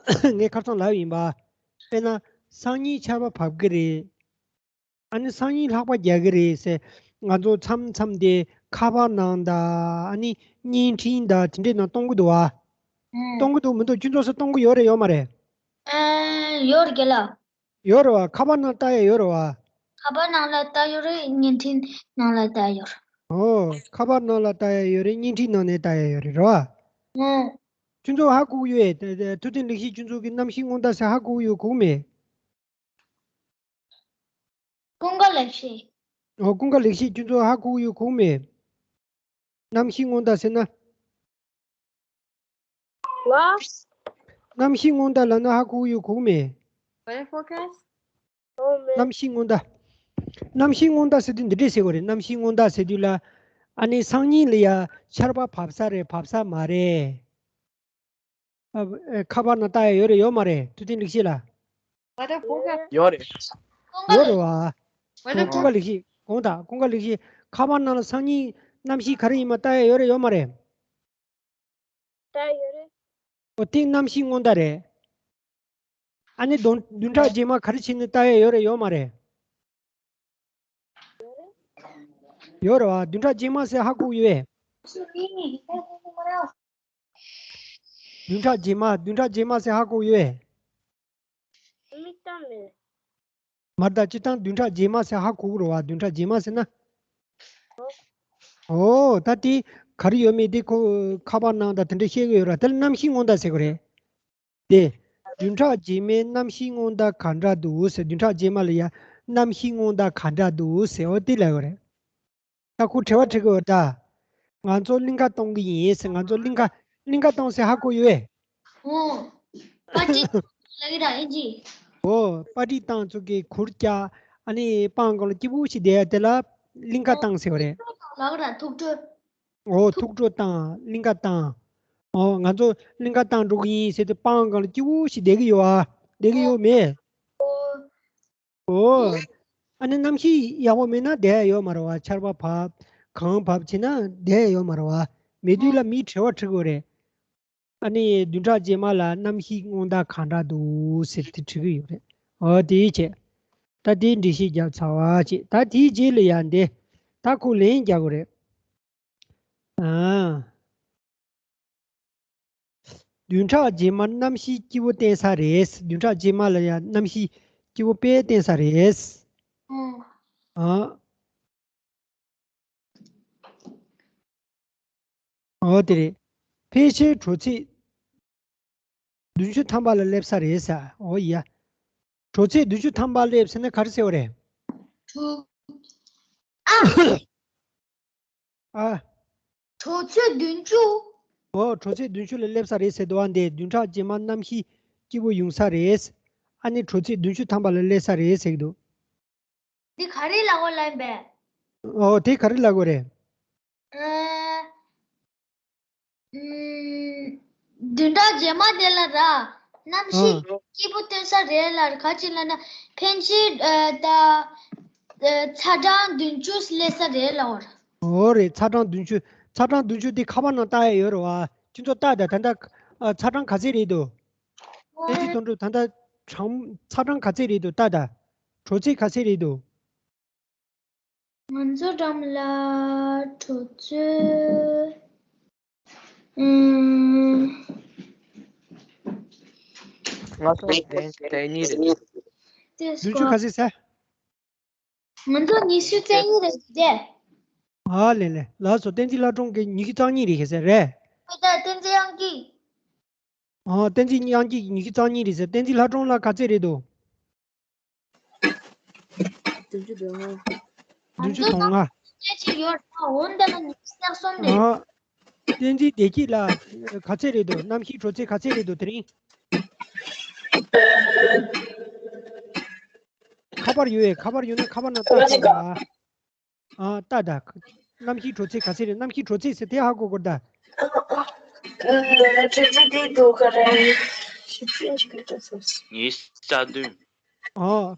ངས་ཁ་སང་ལབ་ཡིན་པ། དཔེར་ན་སང་ཉིན་ཆར་པ་བབས་ཀྱི་རེད། ཨ་ནི་སང་ཉིན་ལྷགས་པ་རྒྱག་གི་རེད་ཟེར། ང་ཚོ་མཚམས་མཚམས་དེ་ཁ་པར་ནང་དང་ཨ་ནི་བརྙན་འཕྲིན་དང་དེ་འདྲའི་ནང་གཏོང་གི་འདུག་བ། ཨང་། གཏོང་གི་འདུག་མི་འདུག་ཁྱོད་ཚོ་སུ་གཏོང་གི་ཡོད་རེད་ཡོད་མ་རེད། ཨ། ཡོད་རེད་རྒན་ལགས། ཡོད་རེད་བ། ཁ་པར་ནང་ལྟ་ཡ་ཡོད་རེད་བ། ཁ་པར་ནང་ལ་ལྟ་ཡོད་རེད། བརྙན་འཕྲིན་ནང་ལ་ལྟ་ཡོད་རེད། ཨོ། ཁ་པར་ནང་ལ་ལྟ་ཡ་ཡོད་རེད། བརྙན་འཕྲིན་ནང་ནས་ལྟ་ཡ་ཡོད་རེད། རེད་བ། ཨང་། ཁྱོད་ཚོ་ཧ་གོ་གི་ཡོད་པས། ཐུབ་བསྟན་ལེགས་བཤད་ཁྱོད་ཚོ་གི་གནམ་གཤིས་སྔོན་བརྡ་ཟེར་ཧ་གོ་གི་ཡོད་གོ་གི་མེད། ཀུན་དགའ་ལེགས་བཤད། ཨོ། ཀུན་དགའ་ལེགས་བཤད་ཁྱོད་ཚོ་ཧ་གོ་གི་ཡོད་གོ་གི་མེད། གནམ་གཤིས་སྔོན་བརྡ་ཟེར་ན། ལ། གནམ་གཤིས་སྔོན་བརྡ་ལབ་ན་ཧ་གོ་གི་ཡོད་གོ་གི་མེད། Weather forecast? གནམ་གཤིས་སྔོན་བརྡ། གནམ་གཤིས་སྔོན་བརྡ་ཟེར་དུས་འདི་འདྲས་ཟེར་དགོས་རེད། གནམ་གཤིས་སྔོན་བརྡ་ཟེར་དུས་ལ། ཨ་ནི་སང་ཉིན་ལ་ཡ་ཆར་པ་བབས་ས་རེད་བབས་ས་མ་རེད། ཨ། ཨེ། ཁ་པར་ནང་ལྟ་ཡ་ཡོད་རེད་ཡོད་མ་རེད། ཐུབ་བསྟན་ལེགས་བཤད་ལགས། Weather forecast? ཡོད་རེད། ཡོད་རེད་བ། Weather ཁོང་། ཁོང་དགའ་ལེགས་བཤད། ཁོང་དང་ཁོང་དགའ་ལེགས་བཤད། ཁ་པར་ནང་ལ་སང་ཉིན་གནམ་གཤིས་ག་རེ་ཡིན་མ་ལྟ་ཡ་ཡོད་རེད་ཡོད་མ་རེད། ལྟ་ཡོད་རེད། ཨོ། དེ་གནམ་གཤིས་སྔོན་བརྡ་རེད། ཨ་ནི་བདུན་བདུན་ཕྲག་རྗེས་མ་ག་རེ་བྱས་ནས་ལྟ་ཡ་ཡོད་རེད་ཡོད་མ་རེད། ཡོད་རེད་བ། བདུན་ཕྲག་རྗེས་མ་ཟེར་ཧ་གོ་ཡོད་པས། བདུན་ཕྲག་རྗེས་མ། བདུན་ཕྲག་རྗེས་མ་ཟེར་ཧ་གོ་ཡོད་པས། མི་གཏམ་མེད། མར་ད་སྤྱིར་བཏང་བདུན་ཕྲག་རྗེས་མ་ཟེར་ཧ་གོ་གི་རེད་བ། བདུན་ཕྲག་རྗེས་མ་ཟེར་ན། ཨོ། ད་དེ་ག་རེ་ཡོད་མེད་དེ་ཁོ་ཁ་པར་ནང་དང་དེ་འདྲ་བཤད་གི་ཡོད་ར། དེ་ལ་གནམ་གཤིས་སྔོན་བརྡ་ཟེར་གི་རེད། དེ། བདུན་ཕྲག་རྗེས་མའི་གནམ་གཤིས་སྔོན་བརྡ་ག་འདྲ་འདུག་ཟེར། བདུན་ཕྲག་རྗེས་མ་ལ་ཡ་གནམ་གཤིས་སྔོན་བརྡ་ག་འདྲ་འདུག་ཟེར། ཨོ། དེ་ལབ་ཡོད་རེད། ད་ཁོ་དྲི་བ་དྲི་གི་ཡོད་ད། ང་ཚོ་གླིང་ག་གཏོང་གི་ཡིན་ཟེར། ང་ཚོ་གླིང་ག་གླིང་ག་གཏོང་ཟེར་ཧ་གོ་ཡོད་པས། ཨོ། པར་ཊི་ལབ་ཀྱི་ར་ཨིན་ཇི། ཨོ། པར་ཊི་བཏང་ཚུགས་ཀྱི་གུར་བཀྱག་ཨ་ནི་སྤང་སྒང་ལ་སྐྱིད་པོ་ཞིག་བསྡད་ཡ་དེ་ལ་གླིང་ག་བཏང་ཟེར་བ་རེད། ལབ་ཀྱི་ར་ཐུགས་སྤྲོ། ཨོ། ཐུགས་སྤྲོ་བཏང་། གླིང་ག་བཏང་། ཨོ། ང་ཚོ་གླིང་ག་བཏང་འགྲོ་གི་ཡིན་ཟེར་དུས་སྤང་སྒང་ལ་སྐྱིད་པོ་ཞིག་བསྡད་ཀྱི་ཡོད་ཨ། བསྡད་ཀྱི་ཡོད་མེད། ཨོ། ཨོ། ཨ་ནི་གནམ་གཤིས་ཡག་པོ་མེད་ན་བསྡད་ཡ་ཡོད་མ་རེད་བ། ཆར་པ་བབས་གངས་བབས་བྱས་ན་བསྡད་ཡ་ཡོད་མ་རེད་བ། མེད་དུས་ལ་མིས་དྲི་བ་དྲི་དགོས་རེད། ཨ་ནི་བདུན་ཕྲག་རྗེས་མ་ལ་གནམ་གཤིས་སྔོན་བརྡ་གང་འདྲ་འདུག་ཟེར་དེ་དྲི་གི་ཡོད་རེད། ཨོ། དེའི་ཆེད། ད་དེའི་འགྲེལ་བཤད་རྒྱབ་ཚར་བ་བྱས། ད་དེའི་རྗེས་ལ་ཡ་འདི། ད་ཁོ་ལན་རྒྱག་དགོས་རེད། ཨ། བདུན་ཕྲག་རྗེས་མ་གནམ་གཤིས་སྐྱིད་པོ་བསྟན་ས་རེད། བདུན་ཕྲག་རྗེས་མ་ལ་ཡང་གནམ་གཤིས་སྐྱིད་པོ་དཔེ་བསྟན་ས་རེད། ཨང་། ཨ། ཨོ་དེ་རེད། ཕལ་ཆེར་དྲོ་ཚིགས་བདུན་ཅུ་ཐམ་པ་ལ་སླེབས་ས་རེད་ཟེར། ཨོ་ཡ། དྲོ་ཚིགས་བདུན་ཅུ་ཐམ་པ་སླེབས་ཟེར་ན་ག་རེ་ཟེར་བ་རེད། དྲོ། ཨ། ཨ། དྲོ་ཚིགས་བདུན་ཅུ། ཨོ། དྲོ་ཚིགས་བདུན་ཅུ་ལ་སླེབས་ས་རེད་ཟེར་འདུག་བ། འདི་བདུན་ཕྲག་རྗེས་མ་གནམ་གཤིས་སྐྱིད་པོ་ཡོང་ས་རེད། ཨ་ནི་དྲོ་ཚིགས་བདུན་ཅུ་ཐམ་པ་ལ་སླེབས་ས་རེད་ཟེར་གྱི་འདུག་འདི་ག་རེ་ལབ་དགོས་ལབ་ཡིན་པས། ཨོ། དེ་ག་རེ་ལབ་དགོས་རེད། ཨ། ཨུམ། བདུན་ཕྲག་རྗེས་མ་དེ་ལ་ར། གནམ་གཤིས་ཨ། སྐྱིད་པོ་སྟོན་ས་རེད་ལ། ག་ཅི་ལབ་ན་ཕན་ཆད་ཨ་ད་ཨ་ཚ་གྲང་བདུན་ཅུ་སླེབས་ས་རེད་ལབ་པ་ར། ཨོ་རེད། ཚ་གྲང་བདུན་ཅུ། ཚ་གྲང་བདུན་ཅུ་དེ་ཁ་པར་ནང་བལྟ་ཡ་ཡོད་རེད་བ། ཁྱེད་ཚོ་བལྟ་ད། ད་ལྟ་ཨ་ཚ་གྲང་ག་ཚད་རེད་འདུག་བསྟན་འཛིན་དོན་གྲུབ། ད་ལྟ་གྲང་ཚ་གྲང་ག་ཚད་རེད་འདུག་བལྟ་ད། དྲོ་ཚིགས་ག་ཚད་རེད་འདུག་ང་ཚོ་འགྲམ་ལ་དྲོ་ཚིགས། ཨུམ། ང་ཚོ་དེ་དེ་གཉིས་རེད། དེ་བདུན་ཅུ་ག་ཚད་ཟེར། ང་ཚོ་ཉི་ཤུ་རྩ་གཉིས་རེད་དེ། ཨ་ལེ་ལེ། ལགས་སོ། བསྟན་འཛིན་ལྷ་སྒྲོན་གྱི་ཉི་ཤུ་རྩ་གཉིས་རེད་ཟེར་རེད། ཨོ་ད་བསྟན་འཛིན་དབྱངས་སྐྱིད། ཨ། བསྟན་འཛིན་དབྱངས་སྐྱིད་ཉི་ཤུ་རྩ་གཉིས་རེད་ཟེར། བསྟན་འཛིན་ལྷ་སྒྲོན་ལ་ག་ཚད་རེད་འདུག་བདུན་ཅུ་དོན་ལྔ། བདུན་ཅུ་དོན་ལྔ། སྐད་ཆ་ཡོད་ད། འོན་ཏེ་ལ་ཉི་ཤུ་རྩ་གསུམ་རེད། ཨ། བསྟན་འཛིན་བདེ་སྐྱིད་ལ་ག་ཚད་རེད་འདུག་གནམ་གཤིས་དྲོ་ཚིགས་ག་ཚད་རེད་འདུག་དེ་རིང་། ཁ་པར་ཡོད་པས། ཁ་པར་ཡོད་ན་ཁ་པར་ནང་བལྟ་ཤོག་ཨ། ཨ། ལྟ་ད། གནམ་གཤིས་དྲོ་ཚིགས་ག་ཚད་རེད། གནམ་གཤིས་དྲོ་ཚིགས་ཟེར་དེ་ཧ་གོ་དགོས་ད། དྲོ་ཚིགས་དེ་འདུག་ག་རེ། ཉི་ཤུ་རྩ་བདུན། ཨ།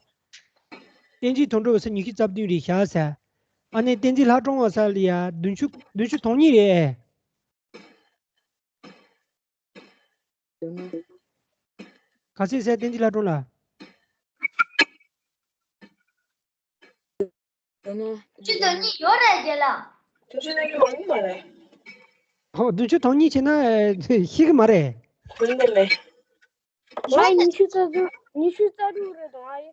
བསྟན་འཛིན་དོན་གྲུབ་ཟེར་ཉི་ཤུ་རྩ་བདུན་རེད་ཤག་ཟེར། ཨ་ནི་བསྟན་འཛིན་ལྷ་སྒྲོན་བ་ཟེར་ལ་ཡ་བདུན་ཅུ་བདུན་ཅུ་དོན་གཉིས་རེད། ག་ཚོད་ཟེར། བསྟན་འཛིན་ལྷ་སྒྲོན་ལགས། བདུན་ཅུ་དོན་གཉིས་ཡོད་རེད་རྒན་ལགས། བདུན་ཅུ་དོན་གཉིས་ཡོད་མ་རེད། ཧོ། བདུན་ཅུ་དོན་གཉིས་བྱས་ན་ཤེས་ཀྱི་མ་རེད། ཡོད་མ་རེད། ཝའི་ཉི་ཤུ་རྩ་དྲུག་ཉི་ཤུ་རྩ་དྲུག་རེད་དོ། ཨ་ཡེ།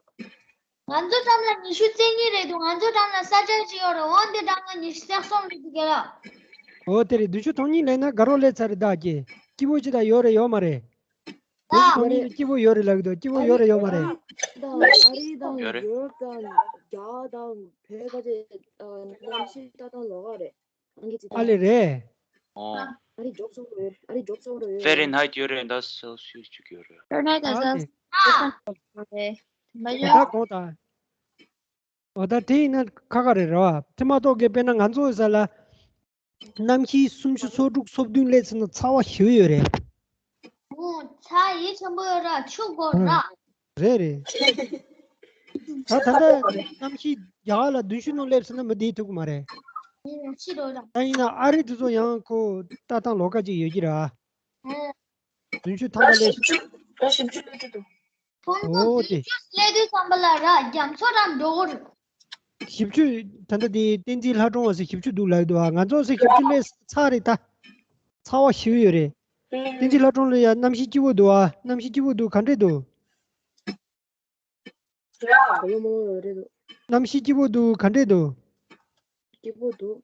ང་ཚོ་འགྲམ་ལ་ཉི་ཤུ་རྩ་གཉིས་རེད་འདུག་ང་ཚོ་འགྲམ་ལ་ས་ཆ་གཅིག་ཡོད་རེད། འོ་འདི་འགྲམ་ལ་ཉི་ཤུ་རྩ་གསུམ་རེད་འདུག་རྒན་ལགས། འོ་དེ་རེད། བདུན་ཅུ་དོན་གཉིས་ལེན་ན་དགའ་རོགས་སླེབས་ཚར་རེད། ད་ཀྱེ། སྐྱིད་པོ་ཅིག་ད་ཡོད་རེད་ཡོད་མ་རེད། ད། བདུན་ཅུ་དོན་གཉིས་ལ་སྐྱིད་པོ་ཡོད་རེད་ལབ་ཀྱི་འདུག་སྐྱིད་པོ་ཡོད་རེད་ཡོད་མ་རེད། ད་ཨ་རི་དང་ཡོད་རེད། ཡོ་རོབ་དང་རྒྱ་དང་བོད་ཁ་ཆེ་གནམ་གཤིས་ལྟ་སྟངས་ལོགས་ཀ་རེད། ཨ་ལེ་རེད། ཨོ། ཨ་རི་འཇོག་ཚོགས་རེད། ཨ་རི་འཇོག་ཚོགས་རེད། ཧྥེ་རེན་ཧའེ་ཊི་ཡོད་རེད། ད་སེལ་སི་ཡུ་སི་ཅིག་ཡོད་རེད། ཧྥེ་རན་ཧའེ་ཊི་ད་ད་སེལ་སི་ཡུ་སི་ཅིག་ཡོད་རེད། ད་གོང་དང་། འོ་ད་དེ་ཡིན་ན་ཁག་ཁག་རེད་རེད་བ། དེ་མ་གཏོགས་ཀྱི་དཔེར་ན་ང་ཚོ་ས་ལ་གནམ་གཤིས་སུམ་ཅུ་སོ་དྲུག་སོ་བདུན་སླེབས་ཚར་ན་ཚ་བ་ཞེ་པོ་ཡོད་རེད། ཨོ། ཚ་ཡིད་ཆེན་པོ་ཡོད་ར། ཆུ་དགོས་ར། རེད་རེད། ད་ད་ལྟ་གནམ་གཤིས་རྒྱ་གར་ལ་བདུན་ཅུ་ནང་སླེབས་ཟེར་ན་མི་བསྡད་ཐུབ་ཀྱི་མ་རེད། ཡིན་ན་ཕྱི་རོལ་ལ། ད་ཡིན་ན་ཨ་རི་དེ་ཚོ་ཡང་ཁོ་ལྟ་སྟངས་ལོགས་ཀ་ཅིག་ཡོད་ཀྱི་རེད་ཨ། ཨ། བདུན་ཅུ་ཐམ་པ་སླེབས། ཨ། བཞི་བཅུ་ལས་ཀྱི་འདུག་ཁོང་ཚོ་ཨོ་དེ། བདུན་ཅུ་སླེབས་དུས་ཙམ་པ་ལ་ར་རྒྱ་མཚོ་རང་འགྲོ་གི་རེད། བཞི་བཅུ། ད་ལྟ་དེ་བསྟན་འཛིན་ལྷ་སྒྲོན་བ་ཟེར་བཞི་བཅུ་འདུག་ལབ་འདུག་ཨ། ང་ཚོ་ཟེར་བཞི་བཅུ་སླེབས་ཚར་རེད་ད། ཚ་བ་ཞེ་པོ་ཡོད་རེད། བསྟན་འཛིན་ལྷ་སྒྲོན་ལ་ཡ་གནམ་གཤིས་སྐྱིད་པོ་འདུག་ཨ། གནམ་གཤིས་སྐྱིད་པོ་འདུག་ག་འདྲས་འདུག་གོ་ལོ་མོ་ལོ་ཡོད་རེད་འདུག་གནམ་གཤིས་སྐྱིད་པོ་འདུག་ག་འདྲས་འདུག་སྐྱིད་པོ་འདུག་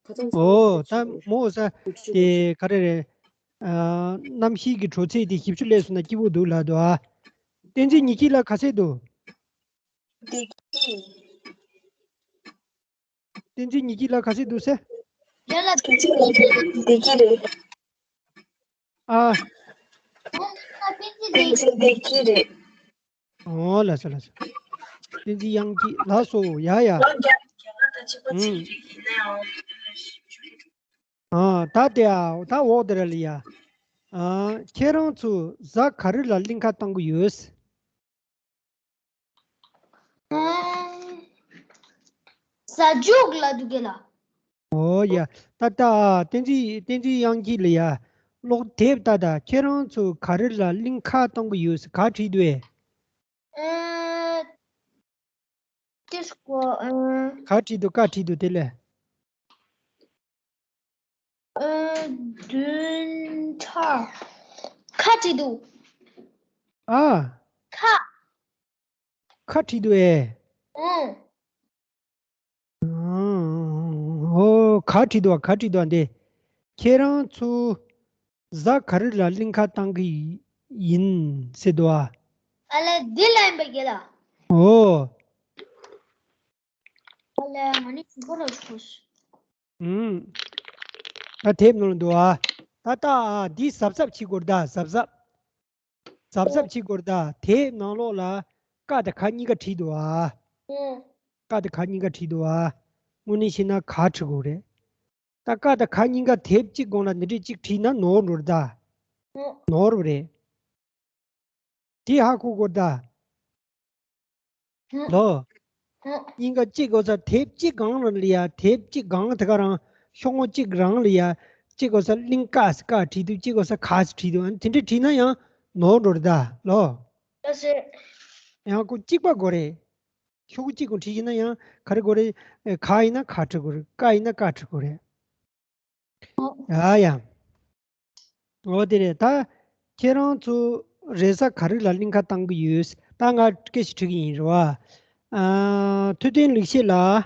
ཁ་སང་ཨོ་ད་མོ་ས་དེ་ག་རེ་རེད། ཨ། གནམ་གཤིས་ཀྱི་དྲོ་ཚད་དེ་བཞི་བཅུ་སླེབས་སོང་ན་སྐྱིད་པོ་འདུག་ལབ་འདུག་ཨ། བསྟན་འཛིན་ཉི་སྐྱིད་ལ་ག་ཚད་འདུག་བདེ་སྐྱིད། བསྟན་འཛིན་ཉི་སྐྱིད་ལ་ག་ཚད་འདུག་ཟེར། ཡ་ལ་བདེ་སྐྱིད་རེད། ཨ། བསྟན་འཛིན་བདེ་སྐྱིད་རེད། ཨོ་ལགས་སོ་ལགས་སོ། བསྟན་འཛིན་དབྱངས་སྐྱིད་ལགས་སོ། ཡ་ཡ། ཨང་། ཨ་ད་དེ་ཨ་ད་འོག་དེ་ར་ལ་ཡ། ཨ། ཁྱེད་རང་ཚོ་གཟའ་ག་རེ་ལ་གླིང་ཁ་བཏང་གི་ཡོད། གཟའ་མཇུག་ལ་འདུག་གེ་ལ། ཨོ་ཡ། ད་ལྟ་བསྟན་འཛིན་བསྟན་འཛིན་དབྱངས་སྐྱིད་ལ་ཡ། ཀློག་དེབ་ལྟ་ད། ཁྱེད་རང་ཚོ་ག་རེ་ལ་གླིང་ཁ་གཏོང་གི་ཡོད་ཟེར་ག་བྲིས་འདུག་ཨེ། ཨེ། ཏིས་ཀོ་ཨེ། ག་བྲིས་འདུག་ག་བྲིས་འདུག་དེ་ལས། ཨེ། བདུན་ཕྲག་ཁ་བྲིས་འདུག་ཨ། ཁ། ཁ་བྲིས་འདུག་ཨེ། ཨང་། ཨོ། ག་བྲིས་འདུག་ག་བྲིས་འདུག་འདི། ཁྱེད་རང་ཚོ་གཟའ་ག་རེ་ལ་གླིང་ཁ་བཏང་གི་ཡིན་ཟེར་འདུག་ཨ། ཨ་ལས་འདི་ལ་ཡིན་པ་གེ་ལ། ཨོ། ཨ་ལས་ང་ནི་ཁོ་ར་ཁོ། ཨུམ། ད་དེབ་ནང་ལ་འདུག་ཨ། ད་ལྟ་ཨ་འདི་གཟབ་གཟབ་བྱེད་དགོས་རེད་ད་གཟབ་གཟབ། གཟབ་གཟབ་བྱེད་དགོས་རེད་ད། དེབ་ནང་ལོགས་ལ་ཀ་དང་ག་གཉིས་ཀ་བྲིས་འདུག་ཨ། ཀ་དང་ག་གཉིས་ཀ་བྲིས་འདུག་ཨ། དངོས་གནས་བཤད་ན་ག་བྲི་དགོས་རེད། ད་ཀ་དང་ག་གཉིས་ཀ་དེབ་གཅིག་གོང་ལ་འདི་འདྲས་གཅིག་བྲིས་ན་ནོར་འགྲོ་རེད་ད། ནོར་བ་རེད། དེ་ཧ་གོ་དགོས་རེད་ད། ལོ། སྙིང་ག་གཅིག་གོ་ས་དེབ་གཅིག་སྒང་རང་ལ་ཡ་དེབ་གཅིག་སྒང་དེ་ག་རང་ཤོག་ངོས་གཅིག་རང་ལ་ཡ་གཅིག་གོ་ས་གླིང་ཀ་ཟེར་ཀ་བྲིས་འདུག་གཅིག་གོ་ས་ག་ཟེར་བྲིས་འདུག་ཨ་ནི་དེ་འདྲས་བྲིས་ན་ཡང་ནོར་འགྲོ་རེད་ད་ལོ། ཡང་ཁོ་གཅིག་པ་དགོས་རེད། ཤོག་གུ་གཅིག་གོང་བྲིས་ཤེས་ན་ཡང་ག་རེ་དགོས་རེད། ག་ཡིན་ན་ག་བྲི་དགོས་རེད། ཀ་ཡིན་ན་ཀ་བྲི་དགོས་རེད། ཡ་ཡ། འོ་དེ་རེད་ད། ཁྱེད་རང་ཚོ་རེས་གཟའ་ག་རེ་ལ་གླིང་ཁ་བཏང་གི་ཡོད། ད་ང་སྐད་ཞིག་དྲི་གི་ཡིན་རེད་བ། ཨ། ཐུབ་བསྟན་ལེགས་བཤད་ལགས།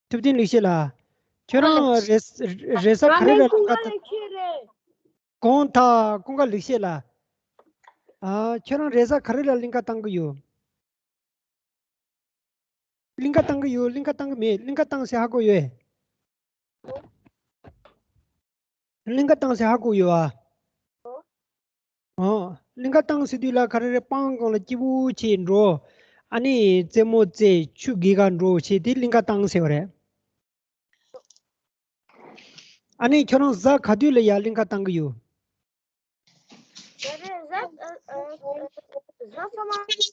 ཐུབ་བསྟན་ལེགས་བཤད་ལགས། ཁྱོད་རང་རེས་རེས་གཟའ་ག་རེ་ལ་གླིང་ཁ་བཏང་། གོང་དག་ཀུན་དགའ་ལེགས་བཤད་ལགས། ཨ། ཁྱོད་རང་རེས་གཟའ་ག་རེ་ལ་གླིང་ཁ་བཏང་གི་ཡོད། གླིང་ཁ་བཏང་གི་ཡོད། གླིང་ཁ་བཏང་གི་མེད། གླིང་ཁ་བཏང་ཟེར་ཧ་གོ་ཡོད། གླིང་ཁ་བཏང་ཟེར་ཧ་གོ་ཡོད་ཨ། ཨོ། གླིང་ཁ་བཏང་ཟེར་དུས་ལ་ག་རེ་རེད། སྤང་སྒང་ལ་སྐྱིད་པོ་བྱས་འགྲོ། ཨ་ནི་རྩེད་མོ་རྩེ་ཆུ་དགེ་ག་འགྲོ་བྱས་དེ་གླིང་ཁ་བཏང་ཟེར་བ་རེད། ཨ་ནི་ཁྱོད་རང་གཟའ་ག་དུས་ལ་ཡར་གླིང་ཁ་བཏང་གི་ཡོད། དེ་རེད། གཟའ་ཨ་ཨ་གཟའ་ཚང་མ་རྗེས་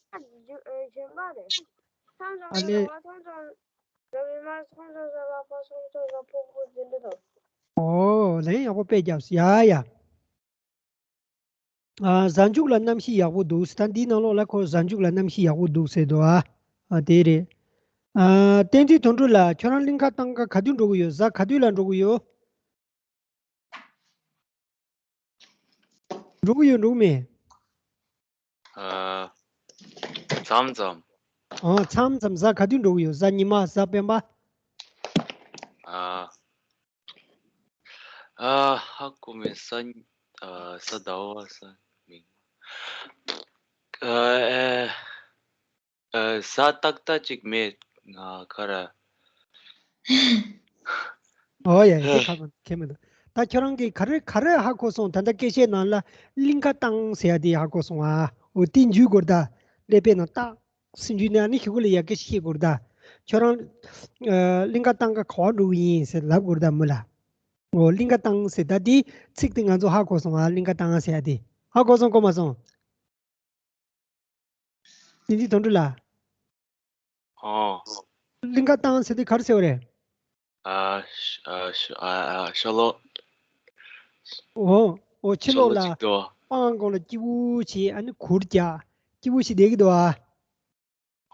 མ་རེད། མཚམས་མཚམས་ཨ་ལེ། རེད་པ། མཚམས་མཚམས་རབ་དབྱེ་མ། མཚམས་མཚམས་གཟའ་ལྷག་པ། མཚམས་མཚམས་གཟའ་ཕུར་བུ་དེ་འདྲ་དང་། ཨོ་ལན་ཡག་པོ་དཔེ་བརྒྱབ་སོང་། ཡ་ཡ། ཨ། གཟའ་མཇུག་ལ་གནམ་གཤིས་ཡག་པོ་འདུག་ཟེར། ད་འདིའི་ནང་ལོགས་ལ་ཁོ་གཟའ་མཇུག་ལ་གནམ་གཤིས་ཡག་པོ་འདུག་ཟེར་འདུག་ཨ། ཨ། དེ་རེད། ཨ། བསྟན་འཛིན་དོན་གྲུབ་ལགས། ཁྱོད་རང་གླིང་ཁ་བཏང་ག་ག་དུས་འགྲོ་གི་ཡོད། གཟའ་ག་དུས་ལ་འགྲོ་གི་ཡོད། འགྲོ་གི་ཡོད། འགྲོ་གི་མེད། ཨ། མཚམས་མཚམས། ཨ། མཚམས་མཚམས། གཟའ་ག་དུས་འགྲོ་གི་ཡོད། གཟའ་ཉི་མ། གཟའ་སྤེན་པ། ཨ། ཨ། ཧ་གོ་མེད། གཟའ། ཨ། གཟའ་ཟླ་བ། གཟའ་མིག་དམར། ཨ། ཨེ། ཨ། གཟའ་ཏག་ཏག་ཅིག་མེད། ང་ག་རེ། ཨོ་ཡ་ཡ། དེ་ཁག་ཁྱེད་མི་འདུག། ད་ཁྱོད་རང་གིས་ག་རེ་ག་རེ་ཧ་གོ་སོང་། ད་ལྟ་སྐད་ཆའི་ནང་ལ་གླིང་ཁ་བཏང་ཟེར་ཡ་དེ་ཧ་གོ་སོང་ཨ། འོ་དེ་འཇུས་དགོས་རེད་ད། ཀླད་པའི་ནང་ཏག་སེ་འཇུས་ནས། ཨ་ནི་གཞུག་གུ་ལ་ཡ་སྐད་ཆ་བཤད་དགོས་རེད་ད། ཁྱོད་རང་། ཨ། གླིང་ཁ་བཏང་ག་ག་པར་འགྲོ་གི་ཡིན་ཟེར་ལབ་དགོས་རེད་ད་མོ་ལ། འོ་གླིང་ཁ་བཏང་ཟེར། ད་དེ་ཚིག་དེ་ང་ཚོ་ཧ་གོ་སོང་ཨ། གླིང་ཁ་བཏང་ཟེར་ཡ་དེ་ཧ་གོ་སོང་གོ་མ་སོང་། བསྟན་འཛིན་དོན་གྲུབ་ལགས། ཨོ། གླིང་ཁ་བཏང་ཟེར་དུས་ག་རེ་ཟེར་བ་རེད། ཨ། ཤ། ཨ། ཤ། ཨ། ཨ། ཤ་ལོག། ཨོ། ཨོ། ཕྱི་ལོགས་ལ། ཤ་ལོག་ཅིག་འདུག། སྤང་སྒང་ལ་སྐྱིད་པོ་ཞིག། ཨ་ནི་གུར་རྒྱག། སྐྱིད་པོ་ཞིག་བསྡད་ཀྱི་འདུག་ཨ།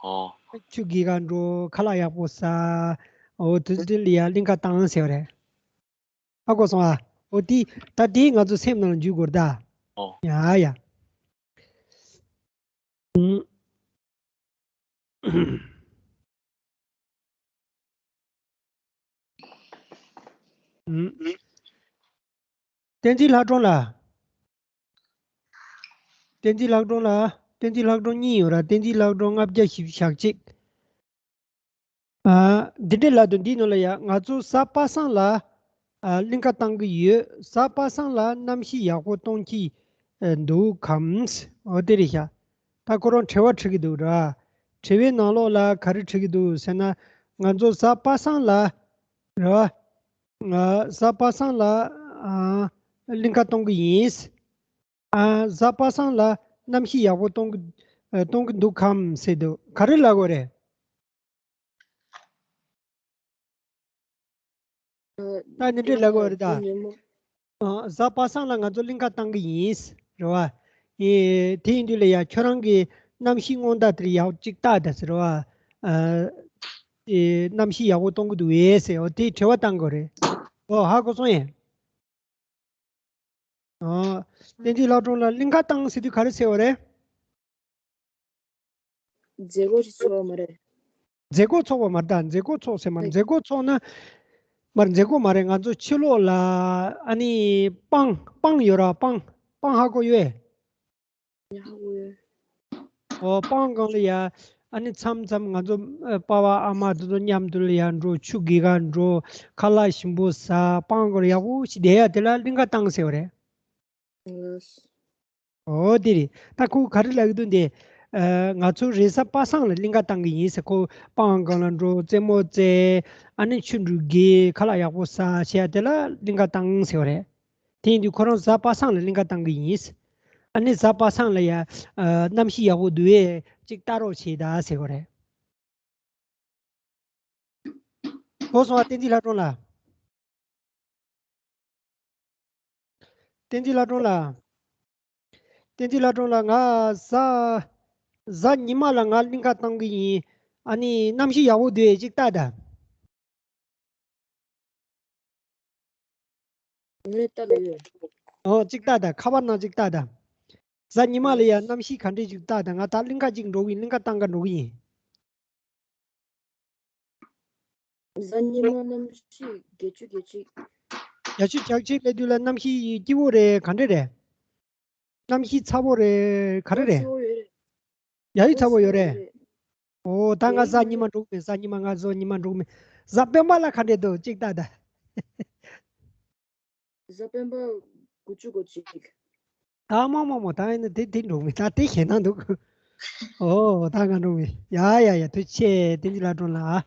ཨོ། ཆུ་དགེ་ག་འགྲོ། ཁ་ལག་ཡག་པོ་ཟ། ཨོ་དེ་འདྲ་ལ་ཡ་གླིང་ཁ་བཏང་ཟེར་བ་རེད། ཧ་གོ་སོང་ཨ། ཨོ་དེ་ད་དེ་ང་ཚོ་སེམས་ནང་ལ་འཇུག་དགོས་རེད་ད། ཨོ། ཡ་ཡ། ཨུམ། ཨུམ། བསྟན་འཛིན་ལྷག་སྒྲོན་ལགས། བསྟན་འཛིན་ལྷག་སྒྲོན་ལགས། བསྟན་འཛིན་ལྷག་སྒྲོན་གཉིས་ཡོད་ར། བསྟན་འཛིན་ལྷག་སྒྲོན་ལྔ་བརྒྱ་བཞི་བཅུ་ཞེ་གཅིག། ཨ། འདི་འདྲའི་ལབ་འདུག། འདིའི་ནང་ལ་ཡ། ང་ཚོ་གཟའ་པ་སངས་ལ། ཨ། གླིང་ཁ་བཏང་གི་ཡོད། གཟའ་པ་སངས་ལ་གནམ་གཤིས་ཡག་པོ་གཏོང་གི། ཨ། འདུག་གམ། འོ་དེ་རེད་ཤག། ད་ཁོ་རང་དྲི་བ་དྲི་གི་འདུག་ར། དྲི་བའི་ནང་ལོགས་ལ་ག་རེ་དྲི་གི་འདུག་ཟེར་ན། ང་ཚོ་གཟའ་པ་སངས་ལ། རེད་བ། ཨ། གཟའ་པ་སངས་ལ། ཨ། གླིང་ཁ་གཏོང་གི་ཡིན། ཨ། གཟའ་པ་སངས་ལ་གནམ་གཤིས་ཡག་པོ་གཏོང་གི། ཨ། གཏོང་གི་འདུག་གམ་ཟེར་འདུག། ག་རེ་ལབ་དགོས་རེད། ད་འདི་འདྲས་ལབ་དགོས་རེད་ད། ཨ། གཟའ་པ་སངས་ལ་ང་ཚོ་གླིང་ཁ་བཏང་གི་ཡིན། རེད་བ། ཨེ། དེ་ཡིན་དུས་ལ་ཡ། ཁྱོད་རང་གིས་གནམ་གཤིས་སྔོན་བརྡ་དེར་ཡག་ཅིག་བལྟས་དང་ཟེར་བ། ཨ། ཨེ། གནམ་གཤིས་ཡག་པོ་གཏོང་གི་འདུག་ཨེ་ཟེར། འོ་དེ་དྲི་བ་བཏང་དགོས་རེད། འོ་ཧ་གོ་སོང་ཨེ། ཨ། བསྟན་འཛིན་ལྷག་སྒྲོན་ལགས། གླིང་ཁ་བཏང་ཟེར་དུས་ག་རེ་ཟེར་བ་རེད། མཛད་སྒོ་ཞིག་ཚོགས་པ་མ་རེད། མཛད་སྒོ་ཚོགས་པ་མ་རེད་ད། མཛད་སྒོ་ཚོགས་ཟེར་མ་རེད། མཛད་སྒོ་ཚོགས་ན། མ་རེད། མཛད་སྒོ་མ་རེད། ང་ཚོ་ཕྱི་ལོགས་ལ། ཨ་ནི་སྤང་། སྤང་ཡོད་ར། སྤང་། སྤང་ཧ་གོ་ཡོད། ཡ་ཧ་གོ་ཡོད། ཨོ། སྤང་སྒང་ལ་ཡ། ཨ་ནི་མཚམས་མཚམས་ང་ཚོ། ཨ། པ་ཕ་ཨ་མ་དེ་ཚོ་མཉམ་དུ་ལ་ཡ་འགྲོ། ཆུ་དགེ་ག་འགྲོ། ཁ་ལག་ཞིམ་པོ་ཟ། སྤང་སྒང་ལ་ཡག་པོ་ཞིག་བསྡད་ཡ་དེ་ལ་གླིང་ཁ་བཏང་ཟེར་བ་རེད། ལགས། ཨོ་དེ་རེད། ད་ཁོ་ག་རེ་ལབ་ཀྱི་འདུག་འདི། ཨ། ང་ཚོ་རེས་གཟའ་པ་སངས་ལ་གླིང་ཁ་བཏང་གི་ཡིན་ཟེར། ཁོ་སྤང་སྒང་ལ་འགྲོ། རྩེད་མོ་རྩེ། ཨ་ནི་ཆུ་འགྲོ་གི། ཁ་ལག་ཡག་པོ་ཟ་བྱས་དེ་ལ་གླིང་ཁ་བཏང་ཟེར་བ་རེད། དེ་ཡིན་དུས་ཁོ་རང་གཟའ་པ་སངས་ལ་གླིང་ཁ་བཏང་གི་ཡིན། ཨ་ནི་གཟའ་པ་སངས་ལ་ཡ། ཨ། གནམ་གཤིས་ཡག་པོ་འདུག་ཨེ། ཅིག་ལྟ་རོགས་བྱེད་ད་ཟེར་བ་རེད། གོ་སོང་ཨ། བསྟན་འཛིན་ལྷག་སྒྲོན་ལགས། བསྟན་འཛིན་ལྷག་སྒྲོན་ལགས། བསྟན་འཛིན་ལྷག་སྒྲོན་ལགས། ང་གཟའ། གཟའ་ཉི་མ་ལ་ང་གླིང་ཁ་བཏང་གི་ཡིན། ཨ་ནི་གནམ་གཤིས་ཡག་པོ་འདུག་ཨེ། ཅིག་ལྟ་ད། ངས་ལྟ་ལ་ཡོད། ཨོ་ཅིག་ལྟ་ད། ཁ་པར་ནང་ཅིག་ལྟ་ད། གཟའ་ཉི་མ་ལ་ཡ་གནམ་གཤིས་ག་འདྲས་ཅིག་ལྟ་ད། ང་ད་གླིང་ཁ་ཅིག་འགྲོ་གི་ཡིན། གླིང་ཁ་བཏང་ག་འགྲོ་གི་ཡིན། གཟའ་ཉི་མ་གནམ་གཤིས་བརྒྱད་ཅུ་གྱ་གཅིག། བརྒྱད་ཅུ་གྱ་གཅིག་ལབ་དུས་ལ་གནམ་གཤིས་སྐྱིད་པོ་རེད། ག་འདྲས་རེད། གནམ་གཤིས་ཚ་པོ་རེད། ག་རེ་རེད། ཚ་པོ་ཡོད་རེད། ཡ་ཡི་ཚ་པོ་ཡོད་རེད། ཨོ་ད་ང་གཟའ་ཉི་མ་འགྲོ་གི་མེད། གཟའ་ཉི་མ། ང་གཟའ་ཉི་མ་འགྲོ་གི་མེད། གཟའ་སྤེན་པ་ལ་ག་འདྲས་འདུག་ཅིག་ལྟ་ད། གཟའ་སྤེན་པ་དགུ་བཅུ་གོ་གཅིག། ཨ་མ་མ་མ། ད་ཡིན་ན་དེ་དེ་འགྲོ་གི་མེད། ད་དེ་ཞེད་སྣང་འདུག། ཨོ་ད་ང་འགྲོ་གི་མེད། ཡ་ཡ་ཡ། ཐུགས་རྗེ་ཆེ། བསྟན་འཛིན་ལྷག་སྒྲོན་ལགས།